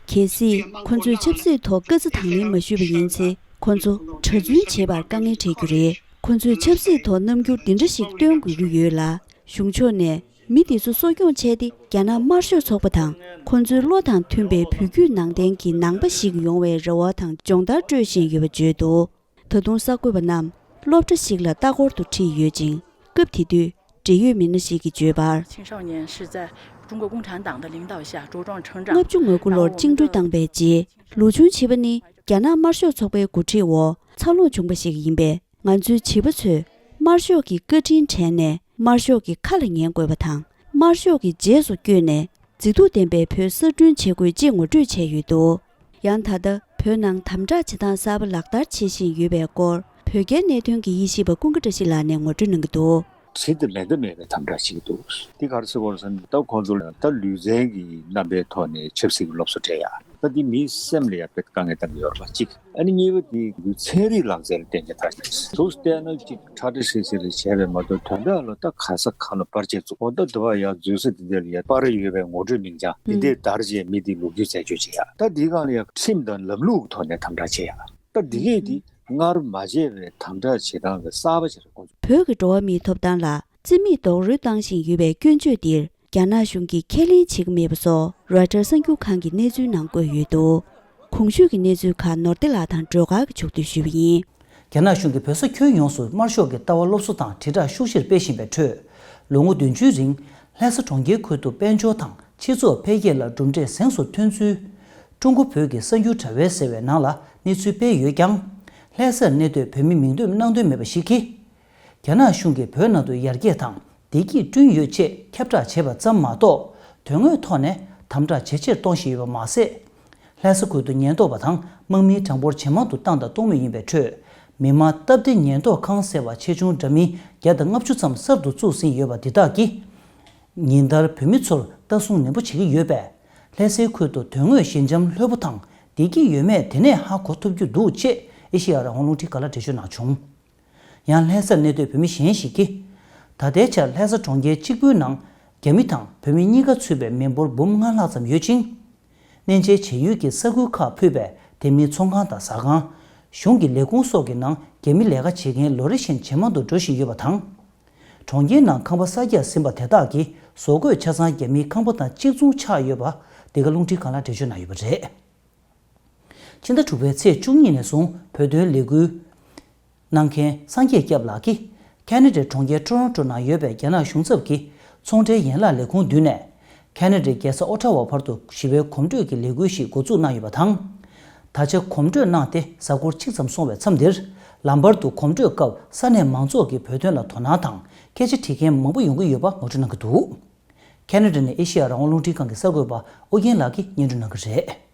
གལ་སྲིད་ཁོ་ཚོས་ཆབ་སྲིད་ཐོག་བཀའ་རྩི་དང་ལེན་མ་ཞུས་པ་ཡིན་ཚེ། ཁོ་ཚོ་གྲྭ་བཙུན་བྱེད་པར་དཀའ་ངལ་འཕྲད་རྒྱུ་རེད། ཁོ་ཚོས་ཆབ་སྲིད་ཐོག་རྣམ་འགྱུར་འདི་འདྲ་ཞིག་སྟོན་དགོས་ཀྱི་ཡོད་ལ། གཞུང་ཕྱོགས་ནས་མི་འདི་ཚོ་གསོ་སྐྱོང་བྱས་ཏེ། རྒྱ་ནག་དམར་ཤོག་ཚོགས་པ་དང་ཁོ་ཚོའི་བློ་དང་མཐུན་པའི་བོད་བརྒྱུད་ནང་བསྟན་གྱི་ནང་པ་ཞིག་ཡོང་བའི་རེ་བ་དང་སྦྱོང་བརྡར་སྤྲོད་བཞིན་ཡོད་པ་བརྗོད་འདུག་ད་དུང་གསར་འགོད་པ་རྣམས་སློབ་གྲྭ་ཞིག་ལ་ལྟ་སྐོར་དུ་ཁྲིད་ཡོད་ཅིང་། སྐབས་དེ་དུས་འབྲེལ་ཡོད་མི་སྣ་ཞིག་གིས་བརྗོད་པར། 青少年是在中国共产党的领导下茁壮成长。 ལྔ་བཅུ་ང་དགུ་ལོར་བཅིངས་འགྲོལ་བཏང་པའི་རྗེས། ལོ་ཆུང་བྱིས་པ་ནི་རྒྱ་ནག་དམར་ཤོག་ཚོགས་པའི་འགོ་ཁྲིད་འོག་འཚར་ལོངས་བྱུང་པ་ཞིག་ཡིན་པས། ང་ཚོའི་བྱིས་པ་ཚོས་དམར་ཤོག་གི་བཀའ་དྲིན་དྲན་ནས་དམར་ཤོག་གི་ཁ་ལ་ཉན་དགོས་པ་དང་། དམར་ཤོག་གི་རྗེས་སུ་བསྐྱོད་ནས་མཛེས་སྡུག་ལྡན་པའི་བོད་གསར་སྐྲུན་བྱེད་དགོས་ཅེས་ངོ་སྤྲོད་བྱས་ཡོད་འདུག་ཡང་ད་ལྟ་བོད་ནང་དམ་དྲག་བྱེད་སྟངས་གསར་པ་ལག་བསྟར་བྱེད་བཞིན་ཡོད་པའི་སྐོར། བོད་རྒྱའི་གནད་དོན་གྱི་དབྱེ་ཞིབ་པ་ཀུན་དགའ་བཀྲ་ཤིས་ལགས་ནས་ངོ་སྤྲོད་གནང་གི་འདུག་ཚེ་འདིར་ལན་འདེབས་མེད་པའི་དམ་དྲག་བྱེད་ཀྱི་འདུག་འདི་ག་རེ་ཟེར་དགོས་རེད་ཟེར་ན། ད་ཁོང་ཚོ་ལ་ད་ལུས་རྩལ་གྱི་རྣམ་པའི་ཐོག་ནས་ཆབ་སྲིད་ཀྱི་སློབ་གསོ་སྤྲད་ཡ། ད་འདི་མིའི་སེམས་ལ་ཡང་དཔེ་དཀའ་ངལ་བཏང་གི་ཡོད་རེད་པ་གཅིག་ཨ་ནི་གཉིས་པ་འདི་ཚན་རིག་ལག་རྩལ་ལ་བརྟེན་བྱས་ད་ཐུགས་བལྟས་ན་གཅིག་ཁྲ་ཁྲ་ཧྲིལ་ཧྲིལ་བྱས་པས་མ་གཏོགས། དོན་དག་ལ་ད་ག་ས་ག་ལ་པར་ཆས་བཙུགས། འོ་ད་འདི་བ་ཡ་འཛུལ་ས་འདི་འདྲ་ལ་ཡ་པར་ཡོད་པའི་ངོ་སྤྲོད་མིང་བྱང་འདི་འདྲ་བརྡར་བྱས་མི་འདི་ལོ་རྒྱུས་རྩད་གཅོད་བྱེད་ཡ། ད་འདི་སྒང་ལ་ཡ་ཁྲིམས་དང་ལམ་ལུགས་ཐོག་ནས་དམ་དྲག་བྱེད་ཡ། ད་འདི་གས་འདི་སྔར་མ་བྱས་པའི་དམ་དྲག་བྱེད་སྟངས་ཀྱི་གསར་པ་ཞིག་རེད། ཁོང་ཚོ། བོད་ཀྱི་འགྲོ་བ་མིའི་ཐོབ་ཐང་ལ་རྩིས་མེད་རྡོག་རོལ་བཏང་བཞིན་ཡོད་པའི་སྐྱོན་བརྗོད་འདིར་རྒྱ་ནག་གཞུང་གིས་ཁས་ལེན་བྱེད་ཀྱི་མེད་པ་སོགས་རོའི་ཊར་གསར་འགྱུར་ཁང་གི་གནས་ཚུལ་ནང་བཀོད་ཡོད་འདུག་གོང་ཞུས་ཀྱི་གནས་ཚུལ་ཁག་ནོར་བདེ་ལགས་དང་སྒྲོལ་དཀར་གྱིས་ཕྱོགས་བསྡུས་ཞུས་པ་ཡིན། རྒྱ་ནག་གཞུང་གིས་བོད་ས་ཁྱོན་ཡོངས་སུ་དམར་ཤོག་གི་ལྟ་བ་སློབ་གསོ་དང་དྲིལ་བསྒྲགས་ཤུགས་ཆེར་སྤེལ་བཞིན་པའི་ཁྲོད། ལོ་ངོ་བདུན་ཅུའི་རིང་ལྷ་ས་གྲོང་ཁྱེར་ཁུལ་དུ་དཔལ་འབྱོར་དང་སྤྱི་ཚོགས་འཕེལ་རྒྱས་ལ་གྲུབ་འབྲས་གཟེངས་སུ་ཐོན་ཚུལ། ཀྲུང་གོ་བོད་ཀྱི་གསར་འགྱུར་དྲ་བའི་ཟེར་བའི་ནང་ལ་གནས་ཚུལ་སྤེལ་ཡོད་ཀྱང་། ལྷ་སར་གནས་སྡོད་བོད་མི་མིང་འདོན་གནང་འདོད་མེད་པ་ཞིག་གིས། རྒྱ་ནག་གཞུང་གིས་བོད་ནང་དུ་ཡར་རྒྱས་དང་བདེ་སྐྱིད་བསྐྲུན་ཡོད་ཅེས་ཁྱབ་བསྒྲགས་བྱས་པ་ཙམ་མ་གཏོགས། དོན་དངོས་ཐོག་ནས་དམ་དྲག་ཇེ་ཆེར་གཏོང་བཞིན་ཡོད་པ་མ་ཟད། ལྷ་ས་ཁུལ་དུ་ཉེན་རྟོག་པ་དང་དམག་མིའི་གྲངས་འབོར་ཇེ་མང་དུ་བཏང་དང་གཏོང་མུས་ཡིན་པའི་ཁྲོད། མི་དམངས་སྟབས་བདེ་ཉེན་རྟོག་ཁང་ཟེར་བ་ཆེ་ཆུང་འདྲ་མིན་བརྒྱ་དང་ལྔ་བཅུ་ཙམ་གསར་དུ་བཙུགས་ཟིན་ཡོད་པ་འདི་དག་གིས། ཉིན་ལྟར་བོད་མི་ཚོར་ལྟ་སྲུང་ནན་པོ་བྱེད་ཀྱི་ཡོད་པས། ལྷ་སའི་ཁུལ་དུ་དོན་དངོས་ཞི་འཇམ་ལྷོད་པོ་དང་བདེ་སྐྱིད་ཡོད་མེད་དེ་ནས་ཧ་གོ་ཐུབ་རྒྱུ་འདུག་ཅེས་ཨེ་ཤེ་ཡ་རང་དབང་རླུང་འཕྲིན་ཁང་ལ་འགྲེལ་བརྗོད་གནང་བྱུང་། ཡང་ལྷ་སར་གནས་སྡོད་བོད་མི་གཞན་ཞིག་གིས། ད་ལྟའི་ཆར་ལྷ་ས་གྲོང་ཁྱེར་གཅིག་པུའི་ནང་ རྒྱ་མི་དང་བོད་མི་གཉིས་ཀ་ཚུད་པའི་མི་འབོར་འབུམ་ལྔ་ལྷག་ཙམ་ཡོད་ཅིང་། གནས་མཇལ་བྱེད་ཡུལ་གྱི་ས་ཁུལ་ཁག་ཕུད་པའི་དེ་མིན་ཚོང་ཁང་དང་ཟ་ཁང་། གཞུང་གི་ལས་ཁུངས་སོགས་ཀྱི་ནང་རྒྱ་མི་ལས་ཀ་བྱེད་མཁན་ལོ་རེ་བཞིན་ཇེ་མང་དུ་འགྲོ་བཞིན་ཡོད་པ་དང་། གྲོང་ཁྱེར་ནང་ཁང་པ་གསར་རྒྱག་ཟིན་པ་དེ་དག་གི་བཟོ་བཀོད་ཆ་ཚང་རྒྱ་མིའི་ཁང་པ་དང་གཅིག་མཚུངས་ཆགས་ཡོད་པ་འདི་ག་རླུང་འཕྲིན་ཁང་ལ་འགྲེལ་བརྗོད་གནང་ཡོད་པ་རེད། ཕྱི་ཟླ་དྲུག་པའི་ཚེས་བཅུ་གཉིས་ནས་བཟུང་བོད་དོན་ལས་འགུལ་གནང་མཁན་སངས་རྒྱས་སྐྱབས་ལགས་ཀྱིས་ཁ་ན་ཌའི་གྲོང་ཁྱེར་ཊོ་རོན་ཊོ་ནང་ཡོད་པའི་རྒྱ་ནག་གཞུང་ཚབ་ཀྱི་ཚོང་འབྲེལ་ཡན་ལག་ལས་ཁུངས་མདུན་ནས། ཁ་ན་ཌའི་རྒྱལ་ས་ཨོ་ཊ་ཝ་བར་དུ་ཞི་བའི་གོམ་བགྲོད་ཀྱི་ལས་འགུལ་ཞིག་འགོ་འཛུགས་གནང་ཡོད་པ་དང་། ད་ཆ་གོམ་བགྲོད་གནང་སྟེ་གཟའ་འཁོར་གཅིག་ཙམ་སོང་བའི་མཚམས་འདིར། ལམ་བར་དུ་གོམ་བགྲོད་སྐབས་ས་གནས་མང་ཚོགས་ཀྱིས་བོད་དོན་ལ་དོ་སྣང་དང་སྐད་ཆ་དྲི་མཁན་མང་པོ་ཡོང་གི་ཡོད་པ་ངོ་སྤྲོད་གནང་གི་འདུག་ཁ་ན་ཌ་ནས་ཨེ་ཤེ་ཡ་རང་དབང་རླུང་འཕྲིན་ཁང་གི་གསར་འགོད་པ་ཨོ་རྒྱན་ལགས་ཀྱིས་སྙན་སྒྲོན་གནང་གི་རེད།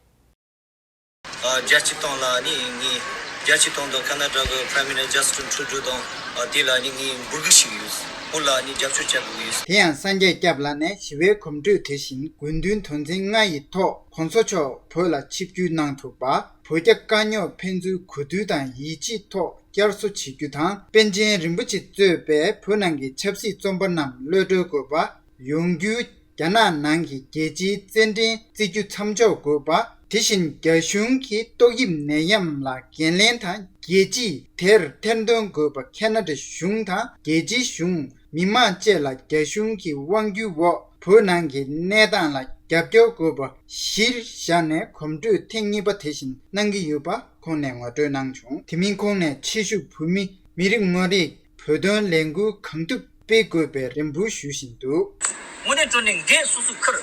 ཨ། བརྒྱ་ཆིག་སྟོང་ལ་ནི་ངས། བརྒྱ་ཆིག་སྟོང་དང་ཁ་ན་ཌ་གི་Prime Minister Justin Trudeau དང་། ཨ། དེ་ལ་ནི་ངས་འབོད་སྐུལ་ཞུ་གི་ཡོད། ཁོང་ལ་ནི་རྒྱབ་སྐྱོར་བྱ་དགོས་ཀྱི་ཡོད། དེ་ཡང་སངས་རྒྱས་སྐྱབས་ལགས་ནས་ཞི་བའི་གོམ་བགྲོད་དེ་བཞིན་དགོས་འདུན་དོན་ཚན་ལྔ་ཡི་ཐོག་གོང་ས་མཆོག་བོད་ལ་ཆིབས་བསྒྱུར་གནང་ཐུབ་པ། བོད་རྒྱ་དཀའ་རྙོག་ཕན་ཚུན་གོ་བསྡུར་དང་ཡིད་ཆེས་ཐོག་བསྐྱར་གསོ་བྱེད་རྒྱུ་དང་། པཎ་ཆེན་རིན་པོ་ཆེ་གཙོས་པའི་བོད་ནང་གི་ཆབ་སྲིད་བཙོན་པ་རྣམས་གློད་གྲོལ་དགོས་པ། ཡོང་རྒྱུའི་རྒྱ་ནག་ནང་གི་རྒྱལ་སྤྱིའི་རྩེད་འགྲན་རྩི་རྒྱུ་མཚམས་འཇོག་དགོས་པ། དེ་བཞིན་རྒྱ་གཞུང་གིས་ཏོག་དབྱིབས་ནད་ཡམས་ལ་འགན་ལེན་དང་རྒྱལ་སྤྱིས་དེར་ཐེར་འདོན་དགོས་པ། ཁ་ན་ཌ་གཞུང་དང་རྒྱལ་སྤྱིའི་གཞུང་མི་མང་བཅས་ལ་རྒྱ་གཞུང་གི་དབང་སྒྱུར་འོག་བོད་ནང་གི་གནས་སྟངས་ལ་རྒྱབ་སྐྱོར་དགོས་པ་གཞིར་བཞག་ནས་གོམ་བགྲོད་ཐེངས་གཉིས་པ་དེ་བཞིན་གནང་གི་ཡོད་པ་ཁོང་ནས་ངོ་སྤྲོད་གནང་བྱུང་། དེ་མིན་ཁོང་ནས་ཕྱི་བཞུགས་བོད་མི་མི་རེ་ངོ་རེས་བོད་དོན་ལས་འགུལ་གང་ཐུབ་སྤེལ་དགོས་པའི་རེ་འབོད་ཞུ་བཞིན་འདུག། དངོས་གནས་དྲང་གནས་འགན་སོ་སོས་འཁུར།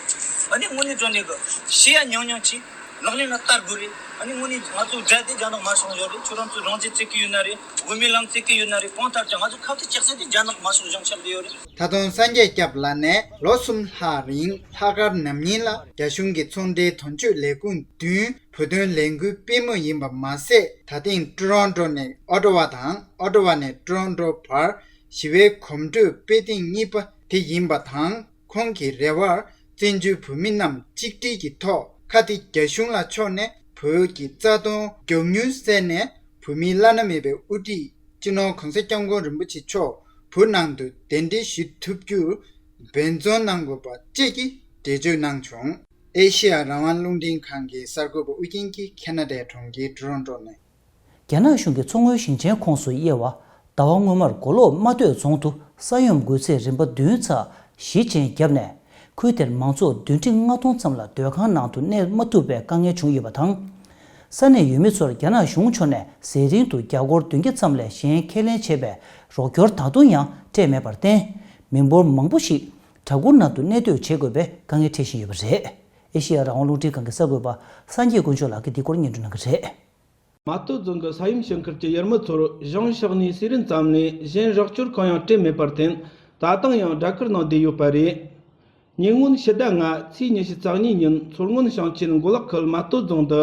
ཨ་ནི་དངོས་གནས་དྲང་གནས་ཀྱི་ཤེས་ཡ་ཉུང་ཉུང་ཅིག་ལག་ལེན་ལ་བསྟར་དགོས་རེད། ཨ་ནི་དངོས་གནས་ང་ཚོ་དགྲ་དེ་རྒྱ་ནག་དམར་ཤོག་ཡོད་རེད། ཁྱོད་རང་ཚོས་རང་བཙན་རྩོད་ཀྱི་ཡོད་ན་རེད། དབུ་མའི་ལམ་རྩོད་ཀྱི་ཡོད་ན་རེད། གང་ལྟར་ཀྱང་ང་ཚོ་ཁ་གཏད་གཅོག་ས་དེ་རྒྱ་ནག་དམར་ཤོག་གཞུང་ཆགས་བསྡད་ཡོད་རེད། ད་དུང་སངས་རྒྱས་སྐྱབས་ལགས་ནས་ལོ་གསུམ་ལྷག་རིང་ལྷག་དཀར་ནམ་ཉིན་ལ་རྒྱ་གཞུང་གི་ཚོང་འབྲེལ་དོན་གཅོད་ལས་ཁུངས་མདུན་བོད་དོན་ལས་འགུལ་སྤེལ་མུས་ཡིན་པ་མ་ཟད། ད་ཐེངས་ཀྲོ་རོན་ཀྲོ་ནས་ཨོ་ཊ་ཝ་དང་། ཨོ་ཊ་ཝ་ནས་ཀྲོ་རོན་ཀྲོ་བར་ཞི་བའི་གོམ་བགྲོད་སྤེལ་ཐེངས་གཉིས་པ་དེ་ཡིན་པ་དང་། ཁོང་གི་རེ་བར་བཙན་བྱོལ་བོད་མི་རྣམས་གཅིག་སྒྲིལ་གྱི་ཐོག་ཁ་གཏད་རྒྱ་གཞུང་ལ་ཕྱོགས་ནས་བོད་ཀྱི་རྩ་དོན་མགྱོགས་མྱུར་གསལ་ནས། བོད་མིའི་བླ་ན་མེད་པའི་དབུ་ཁྲིད་སྤྱི་ནོར་གོང་ས་སྐྱབས་མགོན་རིན་པོ་ཆེ་མཆོག་བོད་ནང་དུ་གདན་འདྲེན་ཞུ་ཐུབ་རྒྱུར་འབད་བརྩོན་གནང་དགོས་པ་བཅས་ཀྱི་འགྲེལ་བརྗོད་གནང་བྱུང་། ཨེ་ཤེ་ཡ་རང་དབང་རླུང་འཕྲིན་ཁང་གི་གསར་འགོད་པ་ཨུ་རྒྱན་གྱིས་ཁ་ན་ཌའི་གྲོང་ཁྱེར་ཀྲོ་རོན་ཀྲོ་ནས། རྒྱ་ནག་གཞུང་གིས་མཚོ་སྔོན་ཞིང་ཆེན་ཁོངས་སུ་དབྱེ་བ་ཟླ་བ་སྔོན་མར་མགོ་ལོག་རྨ་སྟོད་རྫོང་དུ་ས་ཡོམ་འགོས་ཚད་རིམ་པ་བདུན་ཚེག་བཞི་ཅན་བརྒྱབ་ནས། ཁུལ་དེར་མང་ཚོགས་བདུན་ཁྲི་ལྔ་སྟོང་ཙམ་ལ་སྡོད་ཁང་ནང་དུ་གནས་མ་ཐུབ་པའི་དཀའ་ངལ་བྱུང་ཡོད་པ་དང་། ས་གནས་ཡུལ་མི་ཚོར་རྒྱ་ནག་གཞུང་ཕྱོགས་ནས་ཟས་རིན་དུ་རྒྱ་སྒོར་བདུན་བརྒྱ་ཙམ་ལས་གཞན་ཁས་ལེན་བྱས་པའི་རོགས་སྐྱོར་ད་དུང་ཡང་སྤྲད་མེད་པར་བརྟེན། མི་འབོར་མང་པོ་ཞིག་བྲག་འགོ་ནང་དུ་གནས་སྡོད་བྱེད་དགོས་པའི་དཀའ་ངལ་འཕྲད་བཞིན་ཡོད་པ་རེད། ཨེ་ཤེ་ཡ་རང་དབང་རླུང་འཕྲིན་ཁང་གི་གསར་འགོད་པ་སངས་རྒྱས་དཀོན་མཆོག་ལགས་ཀྱིས་འདི་སྐོར་སྙན་སྒྲོན་གནང་གི་རེད། རྨ་སྟོད་རྫོང་གི་ས་ཡོམ་བྱུང་ཁུལ་གྱི་ཡུལ་མི་ཚོར་གཞུང་ཕྱོགས་ནས་ཟས་རིན་ཙམ་ལས་གཞན་རོགས་སྐྱོར་གང་ཡང་སྤྲད་མེད་པར་བརྟེན། ད་དུང་ཡང་སྦྲ་གུར་ནང་བསྡད་ཡོད་པ་རེད། ཉེ་སྔོན་ཕྱི་ཟླ་ལྔ་ཚེས་ཉི་ཤུ་རྩ་གཉིས་ཉིན་མཚོ་སྔོན་ཞིང་ཆེན་མགོ་ལོག་ཁུལ་རྨ་སྟོད་རྫོང་དུ་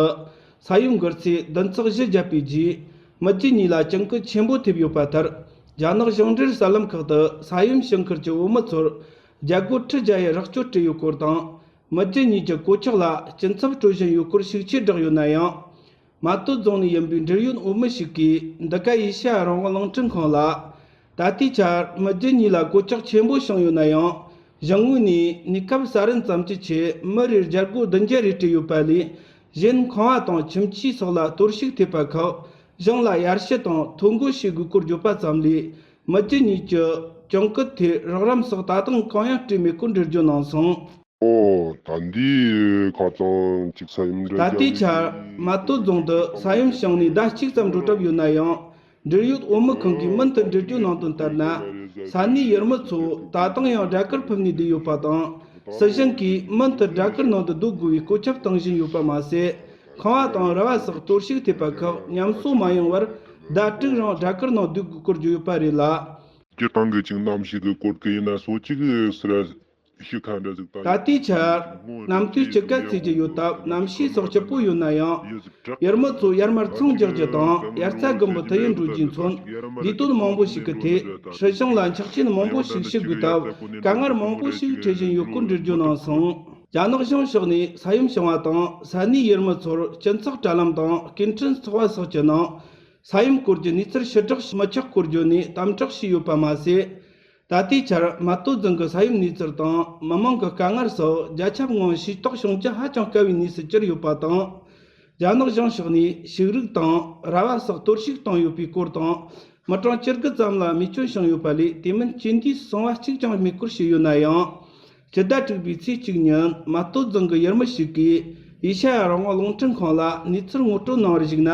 ས་ཡོམ་འགོས་ཚད་བདུན་ཚེག་བཞི་བརྒྱབ་པའི་རྗེས། མི་རྒྱུ་གཉིས་ལ་གྱོང་གུད་ཆེན་པོ་ཐེབས་ཡོད་པ་ལྟར། རྒྱ་ནག་གཞུང་འབྲེལ་གསར་ལམ་ཁག་ཏུ་ས་ཡོམ་བྱུང་ཁུལ་གྱི་བོད་མི་ཚོར་རྒྱ་སྒོར་ཁྲི་བརྒྱ་ཡི་རོགས་སྐྱོར་སྤྲད་ཡོད་སྐོར་དང་། མི་རྒྱུ་གཉིས་ཀྱི་གོད་ཆག་ལ་སྐྱིན་ཚབ་སྤྲོད་བཞིན་ཡོད་སྐོར་ཤུགས་ཆེ་བསྒྲགས་ཡོད་ན་ཡང་། རྨ་སྟོད་རྫོང་ནས་ཡིན་པའི་འབྲེལ་ཡོད་བོད་མི་ཞིག་གིས་འདི་ག་ཨེ་ཤ་ཡ་རང་དབང་རླུང་འཕྲིན་ཁང་ལ། ད་ལྟའི་ཆར་མི་རྒྱུ་གཉིས་ལ་གོད་ཆག་ཆེན་པོ་བྱུང་ཡོད་ན་ཡང་། གཞུང་ངོས་ནས་གནས་སྐབས་ས་རིན་ཙམ་གྱི་ཆེད་མི་རེར་རྒྱ་སྒོར་བདུན་བརྒྱ་རེ་སྤྲད་ཡོད་པ་ལས། གཞན་ཁང་བ་དང་ཁྱིམ་ཆས་སོགས་ལ་གཏོར་བཤིག་ཐེབས་པ་ཁག་གཞུང་ལ་ཡར་ཞུ་དང་ཐོ་འགོད་བྱེད་དགོས་སྐོར་བརྗོད་པ་ཙམ་ལས། མི་རྒྱུ་གཉིས་ཀྱི་གྱོང་གུད་ཐད་རོགས་རམ་སོགས་ད་དུང་གང་ཡང་སྤྲད་མེད་སྐོར་འགྲེལ་བརྗོད་གནང་སོང་། ཨོ། ད་འདི་ཁ་ཚང་གཅིག་ས་ཡོམ་འདྲ། ད་ལྟའི་ཆར་རྨ་སྟོད་རྫོང་དུ་ས་ཡོམ་བྱུང་ནས་ཟླ་གཅིག་ཙམ་འགྲོ་གྲབས་ཡོད་ན་ཡང་། འབྲེལ་ཡོད་བོད་མི་ཁང་གིས་མུ་མཐུད་འགྲེལ་བརྗོད་གནང་དོན་ལྟར་ན། ས་གནས་ཡུལ་མི་ཚོ་ད་དུང་ཡང་སྦྲ་གུར་ཕུབ་ནས་བསྡད་ཡོད་པ་དང་། སྲིད་གཞུང་གིས་མུ་མཐུད་སྦྲ་གུར་ནང་དུ་སྡོད་དགོས་པའི་བཀོད་ཁྱབ་གཏོང་བཞིན་ཡོད་པ་མ་ཟད། ཁང་བ་དང་ར་བ་སོགས་གཏོར་བཤིག་ཐེབས་པ་ཁག་ཉམས་གསོ་མ་ཡོང་བར་ཟླ་དྲུག་རིང་སྦྲ་གུར་ནང་སྡོད་དགོས་སྐོར་བརྗོད་ཡོད་པ་རེད་ལ། སྤྱིར་བཏང་གི་ཅིག་གནམ་གཤིས་ཀྱི་སྐོར་གྱི་ཡིན་ན་སོ་གཅིག་ཟེར་ཞུ་ཁ་འདྲ་ཟིག་ད་ད་ལྟའི་ཆར་གནམ་དུས་སྤྱི་ཀ་ཚེས་ཀྱི་ཡོད་སྟབས་གནམ་གཤིས་སོགས་སྐྱིད་པོ་ཡོད་ན་ཡང་། ཡུལ་མི་ཚོ་ཡར་མར་ཚང་རྒྱག་རྒྱུ་དང་དབྱར་རྩྭ་དགུན་འབུ་དུས་ཡུན་འགྲོ་རྒྱུས་མཚོན། ལས་དོན་མང་པོ་ཞིག་གི་ཐད་སྲིད་གཞུང་ལ་འཁྱགས་ཆེན་མང་པོ་ཞིག་ཞུ་དགོས་སྟབས་དཀའ་ངལ་མང་པོ་ཞིག་འཕྲད་བཞིན་ཡོད་སྐོར་འགྲེལ་བརྗོད་གནང་སོང་། རྒྱ་ནག་གཞུང་ཕྱོགས་ནས་ས་ཡོམ་བྱུང་བ་དང་ས་གནས་ཡུལ་མི་ཚོར་སྐྱིན་ཚབ་དྲ་ལམ་དང་སྐྱིན་འཕྲུལ་ཚོགས་པ་སོགས་ཀྱི་ནང་ས་ཡོམ་སྐོར་གྱི་གནས་ཚུལ་ཕྱིར་བསྒྲགས་མི་ཆོག་སྐོར་བརྗོད་ནས་དམ་དྲག་བྱས་ཡོད་པ་མ་ཟད། ད་ལྟའི་ཆར་མ་སྟོད་རྫོང་གི་ས་ཡོམ་གནས་ཚུལ་དང་མི་མང་གི་དཀའ་ངལ་སོགས་བརྒྱ་ཆ་ལྔ་ཤེས་རྟོགས་བྱུང་རྒྱུ་ཧ་ཅང་དཀའ་བའི་གནས་སུ་གྱུར་ཡོད་པ་དང་། རྒྱ་ནག་གཞུང་ཕྱོགས་ནས་ཕྱུགས་རིགས་དང་ར་བ་སོགས་གཏོར་བཤིག་བཏང་ཡོད་པའི་སྐོར་དང་། མི་གྲངས་བཅུ་དགུ་ཙམ་ལ་རྨས་སྐྱོན་བྱུང་ཡོད་པ་ལས་དེ་མིན་རྐྱེན་འདས་སུ་སོང་བ་གཅིག་ཀྱང་རྨས་སྐོར་བྱས་ཡོད་ན་ཡང་། སྤྱི་ཟླ་དྲུག་པའི་ཚེས་གཅིག་ཉིན་མ་སྟོད་རྫོང་གི་ཡུལ་མི་ཞིག་གིས་ཨེ་ཤ་ཡ་རང་དབང་རླུང་འཕྲིན་ཁང་ལ་གནས་ཚུལ་ངོ་སྤྲོད་གནང་བར་གཞིགས་ན།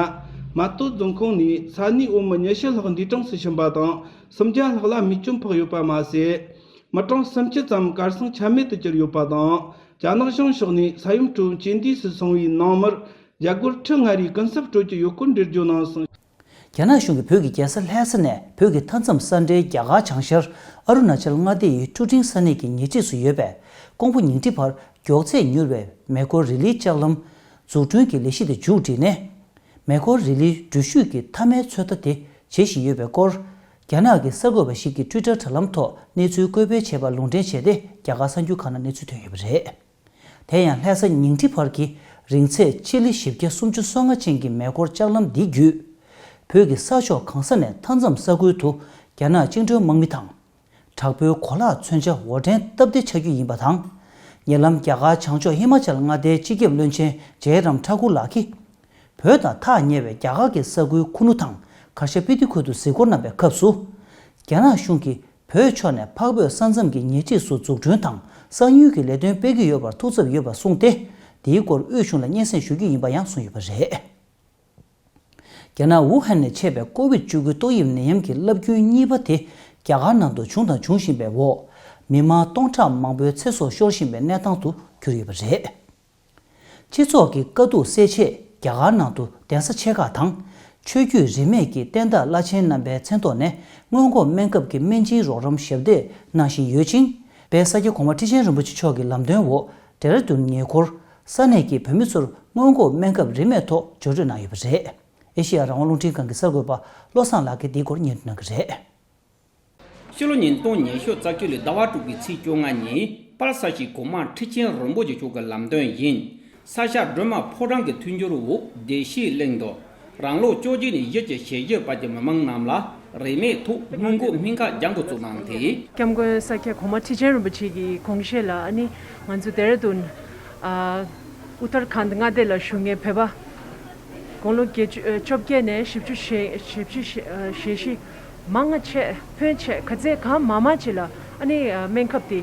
མ་སྟོད་རྫོང་ཁོངས་ནས་ས་གནས་བོད་མི་ཉི་ཤུ་ལྷག་འདས་གྲོངས་སུ་ཕྱིན་པ་དང་། སུམ་བརྒྱ་ལྷག་ལ་རྨས་སྐྱོན་ཕོག་ཡོད་པ་མ་ཟད། མི་གྲངས་སུམ་ཅུ་ཙམ་གར་སོང་ཆ་མེད་དུ་གྱུར་ཡོད་པ་དང་། རྒྱ་ནག་གཞུང་ཕྱོགས་ནས་ས་ཡོམ་ཁྲོད་རྐྱེན་འདས་སུ་སོང་བའི་ནང་མིར་རྒྱ་སྒོར་ཁྲི་ལྔ་རེའི་གུན་གསབ་སྤྲོད་ཀྱི་ཡོད་སྐོར་འགྲེལ་བརྗོད་གནང་སོང་། རྒྱ་ནག་གཞུང་གིས་བོད་ཀྱི་རྒྱལ་ས་ལྷ་ས་ནས་བོད་ཀྱི་མཐའ་མཚམས་ས་འབྲེལ་རྒྱ་གར་བྱང་ཤར་ཨ་རུ་ན་ཅལ་མངའ་སྡེ་ཡི་ཀྲུ་ཀྲིང་ས་གནས་ཀྱི་ཉེ་འཁྲིས་སུ་ཡོད་པའི་ཀོང་པོ་ཉིང་ཁྲི་བར་མགྱོགས་ཚད་མྱུར་བའི་མེ་འཁོར་རི་ལིའི་ལྕགས་ལམ་འཛུགས་སྐྲུན་གྱི་ལས་གཞི་དེ་མཇུག་བསྒྲིལ་ནས། མེ་འཁོར་རི་ལིའི་འགྲུལ་བཞུད་ཀྱི་མཐའ་མའི་ཚོད་ལྟ་དེ་བྱེད་བཞིན་ཡོད་པའི་སྐོར། རྒྱ་ནག་གི་གསར་འགོད་པ་ཞིག་གིས་ཊུའི་ཊར་དྲ་ལམ་ཐོག་གནས་ཚུལ་བཀོད་སྤེལ་བྱས་པ་ལུང་འདྲེན་བྱས་ཏེ། རྒྱ་གར་གསར་འགྱུར་ཁང་ནང་གནས་ཚུལ་ཐོན་ཡོད་པ་རེད། དེ་ཡང་ལྷ་ས་ཉིང་ཁྲི་བར་གྱི་རིང་ཚད་སྤྱི་ལེ་བཞི་བརྒྱ་སུམ་ཅུ་སོ་ལྔ་ཅན་གྱི་མེ་འཁོར་ལྕགས་ལམ་འདི་བརྒྱུད། བོད་ཀྱི་ས་ཕྱོགས་གང་ས་ནས་མཐའ་མཚམས་ས་ཁུལ་དུ་རྒྱ་ནག་བཅིངས་འགྲོལ་དམག་མི་དང་། དྲག་པོའི་གོ་ལག་མཚོན་ཆ་འོར་འདྲེན་སྟབས་བདེ་ཆགས་རྒྱུ་ཡིན་པ་དང་། ཉེ་ལམ་རྒྱ་གར་བྱང་ཕྱོགས་ཧི་མ་ཅལ་མངའ་སྡེའི་སྤྱི་ཁྱབ་བློན་ཆེན་ཇེ་རམ་ཐ་ཀུར་ལགས་ཀྱིས། བོད་དང་ཐག་ཉེ་བའི་རྒྱ་གར་གྱི་ས་ཁུལ་ཁུ་ནུ་དང་གར་ཤ་སྤི་ཏི་ཁུལ་དུ་གཟིགས་སྐོར་གནང་བའི་སྐབས་སུ། རྒྱ་ནག་གཞུང་གིས་བོད་ཕྱོགས་ནས་འཕགས་བོད་ས་མཚམས་ཀྱི་ཉེ་འཁྲིས་སུ་འཛུགས་སྐྲུན་དང་གསང་མྱུལ་གྱི་ལས་དོན་སྤེལ་གྱི་ཡོད་པར་ཐུགས་འཚབ་ཡོད་པ་གསུངས་ཏེ། དེའི་སྐོར་དབུས་གཞུང་ལ་སྙན་སེང་ཞུ་རྒྱུ་ཡིན་པ་ཡང་གསུངས་ཡོད་པ་རེད། རྒྱ་ནག་ཝུ་ཧན་ནས་མཆེད་པའི་ཀོ་ཝིད་བཅུ་དགུ་ཏོག་དབྱིབས་ནད་ཡམས་ཀྱི་རླབས་རྒྱུན་གཉིས་པ་དེ་རྒྱ་གར་ནང་དུ་བྱུང་དང་འབྱུང་བཞིན་པའི་འོག་མི་མང་སྟོང་ཕྲག་མང་པོའི་ཚེ་སྲོག་ཤོར་བཞིན་པའི་གནས་སྟངས་སུ་གྱུར་ཡོད་པ་རེད། སྤྱི་ཚོགས་ཀྱི་དཀའ་སྡུག་སེལ་ཆེད་རྒྱ་གར་ནང་དུ་གདན་ས་ཆེ་ཁག་དང་། ཆོས་བརྒྱུད་རིས་མེད་ཀྱི་བསྟན་བདག་བླ་ཆེན་རྣམ་པའི་མཚན་ཐོག་ནས་སྔོན་འགོག་སྨན་ཁབ་ཀྱི་སྨན་སྦྱིན་རོགས་རམ་ཞབས་འདེགས་གནང་བཞིན་ཡོད་ཅིང་། དཔལ་ས་སྐྱ་གོང་མ་ཁྲི་ཆེན་རིན་པོ་ཆེ་མཆོག་གི་ལམ་སྟོན་འོག་ཌེ་ར་ལྡུན་ཉེ་འཁོར་ས་གནས་ཀྱི་བོད་མི་ཚོར་སྔོན་འགོག་སྨན་ཁབ་རིན་མེད་ཐོག་བརྒྱུད་སྤྲོད་གནང་ཡོད་པ་རེད། ཨེ་ཤེ་ཡ་རང་དབང་རླུང་འཕྲིན་ཁང་གི་གསར་འགོད་པ་བློ་བཟང་ལགས་ཀྱིས་འདིའི་སྐོར་སྙན་སྒྲོན་གནང་གི་རེད། ཕྱི་ལོ་ཉིས་སྟོང་ཉི་ཤུ་རྩ་བཅུ་ལོའི་ཟླ་བ་དྲུག་པའི་ཚེས་བཅོ་ལྔ་ཉིན་དཔལ་ས་སྐྱའི་གོང་མ་ཁྲི་ཆེན་རིན་པོ་ཆེ་མཆོག་གི་ལམ་སྟོན་བཞིན། ས་སྐྱ་སྒྲོལ་མ་ཕོ་བྲང་གི་མཐུན་འགྱུར་འོག་བདེ་སྐྱིད་གླིང་དུ་རང་ལོ་བཅོ་བརྒྱད་ནས་བཞི་བཅུ་ཞེ་བཞི་བར་གྱི་མི་མང་རྣམས་ལ་རིན་མེད་ཐོག་སྔོན་འགོག་སྨན་ཁབ་བརྒྱ་འགོ་བཙུགས་གནང་སྟེ། སྐྱབས་མགོན་ས་སྐྱ་གོང་མ་ཁྲི་ཆེན་རིན་པོ་ཆེ་གི་དགོངས་བཞེད་ལ་ཨ་ནི་ང་ཚོ་ཌེ་ར་ལྡུན། ཨ། ཨུ་ཏར་ཁཱན་མངའ་སྡེ་ལ་བཞུགས་མཁན་བོད་པ། དགུང་ལོ་བརྒྱད་ཅུ་ཨ། བཅོ་བརྒྱད་ནས་བཞི་བཅུ་ཞེ་བཞི་བཅུ་ཞེ་ཨ། ཞེ་བཞི་མང་ང་ཆེ་ཕོན་ཆེ་ག་ཚད་གང་མང་མང་ཅིག་ལ་ཨ་ནི་ཨ། སྨན་ཁབ་དེ་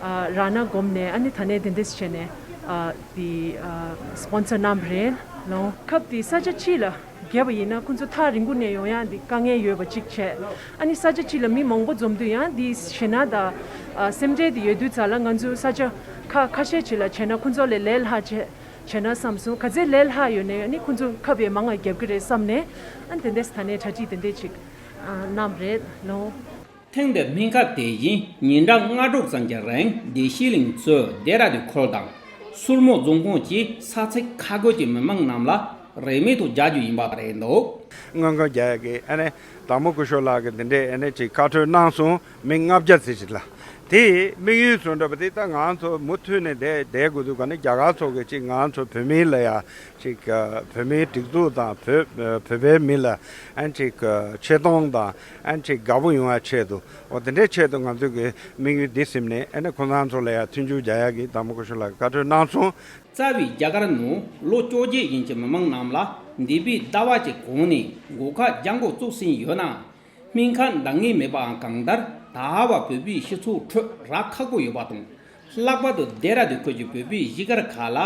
ཨ། རག་ན་སྒོམ་ནས་ཨ་ནི་ད་ནས་དེ་འདྲས་བྱས་ནས་ཨ། དེ་ཨ། སི་པོན་སར་གནང་བ་རེད་ལོ། ཁབ་དེ་ས་ཆ་གཅིག་ལ་བརྒྱབ་པ་ཡིན་ན་ཁོང་ཚོ་ཐག་རིང་པོ་ནས་ཡོང་ཡག་འདི་དཀའ་ངལ་ཡོད་པ་གཅིག་བྱས། ཨ་ནི་ས་ཆ་གཅིག་ལ་མི་མང་པོ་འཛོམས་དུས་ཡང་འདི་ཞེད་སྣང་དང་ཨ། སེམས་ཁྲལ་དེ་ཡོད་དུས་ཙང་ལ་ང་ཚོ་ས་ཆ་ཁ་ཁ་ཤས་ཅིག་ལ་བྱས་ན་ཁོང་ཚོ་ལས་ལས་སླ་བྱས། བྱས་ན་བསམ་སོང་། ག་ཚད་ལས་སླ་ཡོད་ནའི་ཨ་ནི་ཁོང་ཚོ་ཁབ་ཡས་མང་ང་རྒྱབ་ཀྱི་རེད་བསམ་ནས་ཨ་ནི་དེ་འདྲས་ད་ནས་གྲ་སྒྲིག་དེ་འདྲས་ཅིག་ཨ། གནང་བ་རེད་ལོ། ཐེངས་འདིའི་སྨན་ཁབ་དེ་བཞིན་ཉིན་གྲངས་ལྔ་དྲུག་ཙམ་གྱི་རིང་བདེ་སྐྱིད་གླིང་གཙོས་ཌེ་ར་ཌུན་ཁུལ་དང་སུར་མོ་རྫོང་ཁོངས་ཀྱི་ས་ཚིགས་ཁག་ཁུལ་གྱི་མི་མང་རྣམས་ལ་རིན་མེད་དུ་རྒྱག་རྒྱུ་ཡིན་པ་རེད་འདུག། སྔོན་འགོག་རྒྱག་ཡག་གི་ཨ་ནི་དྭགས་པོ་སྐུ་ཞབས་ལགས་ཀྱིས་འདི་འདྲས་ཨ་ནི་ཅིག་བཀའ་འཁྲོལ་གནང་སོང་། མི་ལྔ་བརྒྱ་ཙམ་ཞིག་ལ། དེ་དམིགས་ཡུལ་བཟོ་འདྲ་པོ་དེ་ད་ང་ཚོ་མུ་མཐུད་ནས་བསྡད་བསྡད་དགོས་དུས་ག་ནས་རྒྱ་གར་ཚོ་གི་ཅིག་ང་ཚོ་བོད་མི་ལ་ཡ་ཅིག་བོད་མིའི་སྒྲིག་འཛུགས་དང་བོད་བོད་པའི་མི་ལ་ཨ་ནི་ཅིག་ཆེ་མཐོང་དང་ཨ་ནི་ཅིག་དགའ་པོ་ཡོང་བའི་ཆེད་དུ། འོ་དེ་འདྲའི་ཆེད་དུ་ང་ཚོ་གི་དམིགས་ཡུལ་འདི་ཟིན་ནས་ཨ་ནི་ཁོང་རྣམ་ཚོ་ལ་ཡ་མཐུན་འགྱུར་རྒྱག་ཡག་གི་དྭགས་པོ་སྐུ་ཞབས་ལགས་ཀྱིས་བཀའ་འཁྲོལ་གནང་སོང་། རྩ་བའི་རྒྱ་གར་ནང་ལོ་བཅོ་བརྒྱད་ཡན་གྱི་མི་མང་རྣམས་ལ་འདས་པའི་ཟླ་བ་གཅིག་གོང་ནས་འགོག་ཁབ་རྒྱག་འགོ་བཙུགས་ཟིན་ཡོད་ན། སྨན་ཁབ་འདང་ངེས་མེད་པའང་གང་ལྟར་ད་བར་བོད་པའི་སྤྱི་ཚོགས་ཁྲོད་རག་ཁག་པོ་ཡོད་པ་དང་། ལྷག་པར་དུ་ཌེ་ར་ཌུན་ཁུལ་གྱི་བོད་པའི་གཞིས་སྒར་ཁག་ལ་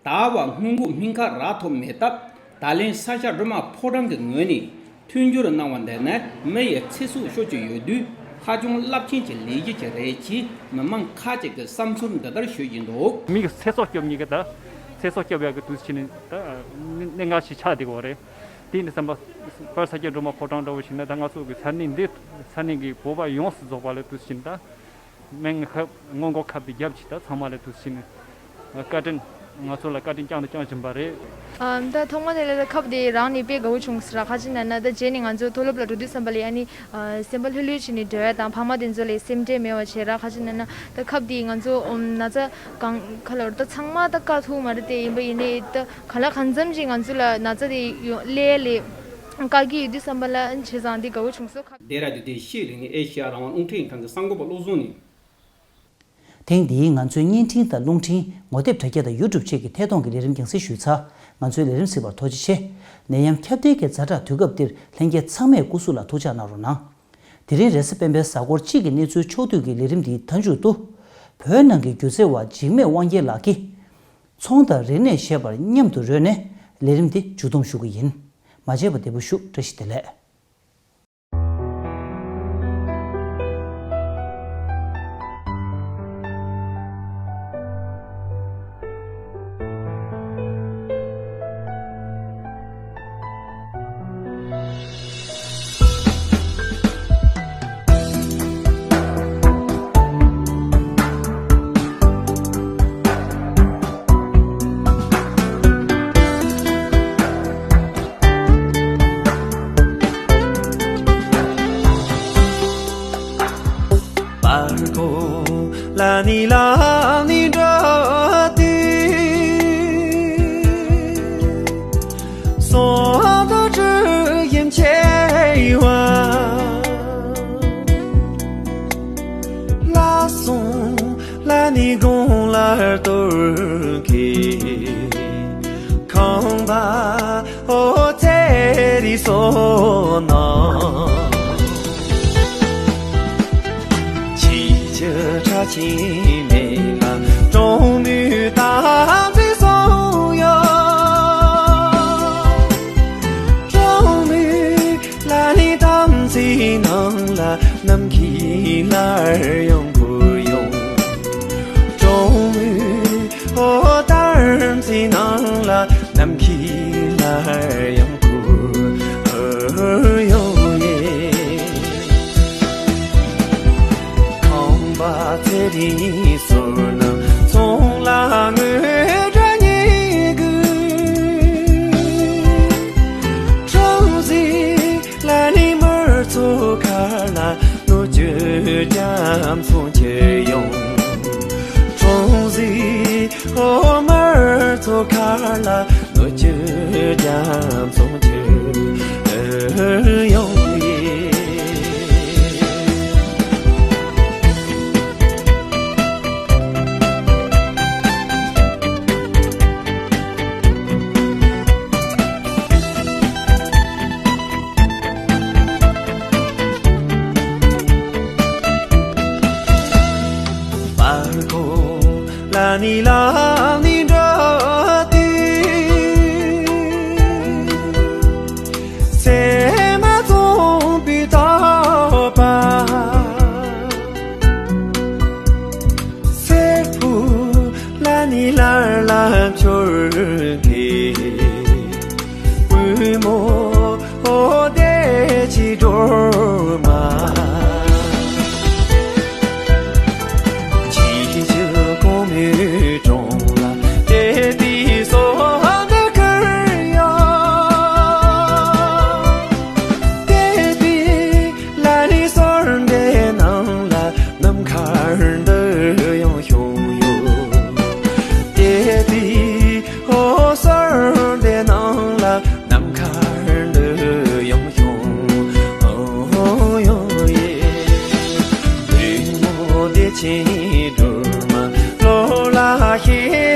ད་བར་སྔོན་འགོག་སྨན་ཁབ་རག་ཐུབ་མེད་སྟབས། ད་ལན་ས་སྐྱ་སྒྲོལ་མ་ཕོ་བྲང་གི་ངོས་ནས་མཐུན་འགྱུར་གནང་བ་འདི་ནི་མི་ཡི་ཚེ་སྲོག་སྐྱོབ་ཀྱི་ཡོད་དུས་ཧ་ཅང་རླབས་ཆེན་གྱི་ལས་གཞི་ཅིག་རེད་ཅེས་མི་མང་ཁག་ཅིག་གིས་བསམ་ཚུལ་འདི་ལྟར་ཤོད་ཀྱིན་འདུག། མི་གི་ཚེ་སྲོག་སྐྱོབ་མཁན་གྱི་ད་ཚེ་སྲོག་སྐྱོབ་ཡག་གི་དུས་ཕྱིན་ད་གནད་འགག་ཞིག་ཆགས་བསྡད་ཀྱི་ཡོད་རེད། དེ་ཡིན་དུས་ཙམ་པ་དཔལ་ས་སྐྱ་སྒྲོལ་མ་ཕོ་བྲང་འདྲ་བོ་ཞིག་ན་ད་ང་ཚོ་གི་ས་གནས་འདི་ས་གནས་ཀྱི་བོད་པ་ཡོངས་སུ་རྫོགས་པ་ལ་དུས་ཕྱིན་ད། སྨན་ཁབ་སྔོན་འགོག་ཁབ་དེ་བརྒྱབ་ཅིག་ད་ཚང་མ་ལ་དུས་ཕྱིན་བཀའ་དྲིན་ང་ཚོ་ལ་བཀའ་དྲིན་བསྐྱངས་དང་བསྐྱང་བཞིན་པ་རེད། ཨ། ད་ཐོག་མ་དེ་ལ་ད་ཁབ་དེ་རག་ནས་དཔེ་དགའ་བོ་བྱུང་ཟེར་ར། ཁ་ཅིག་ན་ན་ད་རྗེས་ནས་ང་ཚོ་མཐོ་སློབ་ལ་འགྲོ་དུས་ཙམ་པ་ལ་ཨ་ནི་ཨ། སེམས་པ་ལྷོད་ལྷོད་བྱས་ནས་འགྲོ་ཡ་དང་ཕ་མ་དེ་ཚོ་ལ་སེམས་ཁྲལ་མེད་པ་བྱས་ར། ཁ་ཅིག་ན་ན་ད་ཁབ་དེ་ང་ཚོ་ཨམ་ན་ཚ་གང་ཁ་ལོར་ད་ཚང་མ་ད་བཀག་ཐུབ་མ་རེད་དེ། ཡིན་པ་ཡིན་ནའི་ད་ག་ལ་གང་འཚམ་ཅིག་ང་ཚོ་ལ་ན་ཚ་དེ་ཡོང་སླེབས་ཡ་ལས། བཀག་གི་ཡོད་དུས་ཙམ་པ་ལ་བྱས་ཙང་འདི་དགའ་བོ་བྱུང་སོང་། འདི་ར་འདི་དེ་ཤེས་རིག་ནི་ཨེ་ཤི་ཡ་རང་དབང་རླུང་འཕྲིན་ཁང་གི་གསར་འགོད་པ་བློ་བཟང་ནི། ཐེངས་འདིའི་ང་ཚོའི་བརྙན་འཕྲིན་དང་རླུང་འཕྲིན་ངོ་དེབ་དྲ་རྒྱ་དང་ཡུ་ཊུབ་བཅས་ཀྱི་ཐད་གཏོང་གི་ལས་རིམ་རྒྱང་སྲིང་ཞུས་ཚར། ང་ཚོའི་ལས་རིམ་གཟིགས་པར་ཐུགས་རྗེ་ཆེ། ནད་ཡམས་ཁྱབ་གདལ་གྱི་ཛ་དྲག་དུས་སྐབས་འདིར་ལྷན་རྒྱས་ཚང་མས་སྐུ་གཟུགས་ལ་ཐུགས་ཅག་གནང་རོགས་གནང་། དེ་རིང་རེས་གཟའ་སྤེན་པའི་གཟའ་འཁོར་གཅིག་གི་གནས་ཚུལ་ཕྱོགས་བསྡུས་ཀྱི་ལས་རིམ་འདིའི་མཐའ་མཇུག་ཏུ། བོད་ནང་གི་སྒྱུ་རྩལ་བ་འཇིགས་མེད་དབང་རྒྱལ་ལགས་ཀྱིས། ཚོང་དང་རིག་གནས་ཞེས་པར་མཉམ་དུ་རོལ་ནས་ལས་རིམ་འདི་མཇུག་བསྡོམས་ཞུ་གི་ཡིན། མ་མཇལ་བར་བདེ་པོ་བཞུགས། བཀྲ་ཤིས་བདེ་ལེགས། པར་ཁོ་ལ་ནི་ལ་ནི་འགྲོ་དུས། སོང་དུ་དྲི་ཡིན་ཆེ་བ། ལ་སོང་ལ་ནི་དགོང་ལ་གཏོར་གི། ཁང་པ་ཨོ་ཚེ་རི་སོ་ན། ཅི་ཅི་ཁྲ་ཅི་མེ་ལ་གྲོང་མི་དང་ཚེ་སོང་ཡོད། གྲོང་མི་ལ་ནི་དམ་ཚིག་ནང་ལ་ནམ་མཁའི་ལ་ཡོང་གུ་ཡོང་། གྲོང་མི་ཨོ་དམ་ཚིག་ནང་ལ་ནམ་མཁའི་ལ་ཡོང་གུ་ཡོང་ཡེ། ཁང་པ་ཚེ་རིང་ཟོར་ན་ཚོང་ལ་ངོས་དྲ་ཉེ་གུ། གྲོང་གཟིག་ལ་ནི་མར་ཚོ་ཁ་ལ་ནུ་ཅུ་རྒྱམ་སོང་ཁྱེར་ཡོང་། གྲོང་གཟིག་ཨོ་མར་ཚོ་ཁ་ལ་ནུ་ཅུ་རྒྱམ་སོང་ཁྱེར་ཡོང་ཡེ། པར་ཁོ་ལ་ནི་ལ་ནི་འགྲོ་དུས། སེ་མ་ཚོང་པའི་ཏོག་པ། སེར་པོ་ལ་ནི་ལར་ལ་འཕྱོར་གི། པུས་མོ་བདེ་ཆེ་སྒྲོལ་མ། ཅི་ཅི་གོང་མའི་གྲོང་ལ་དེ་དུས་སོ་འདི་ཁར་ཡོད། དེ་དུས་ལ་ནི་སོར་འདི་ནང་ལ་ནམ་མཁར་འདི་ཡང་བྱུང་ཡོད། དེ་དུས་ཨོ་སོར་འདི་ནང་ལ་ནམ་མཁར་འདི་ཡང་བྱུང་ཡོད་ཡེ། བུ་མོ་བདེ་ཆེན་སྒྲོལ་མ་བློ་ལ་ཤེས།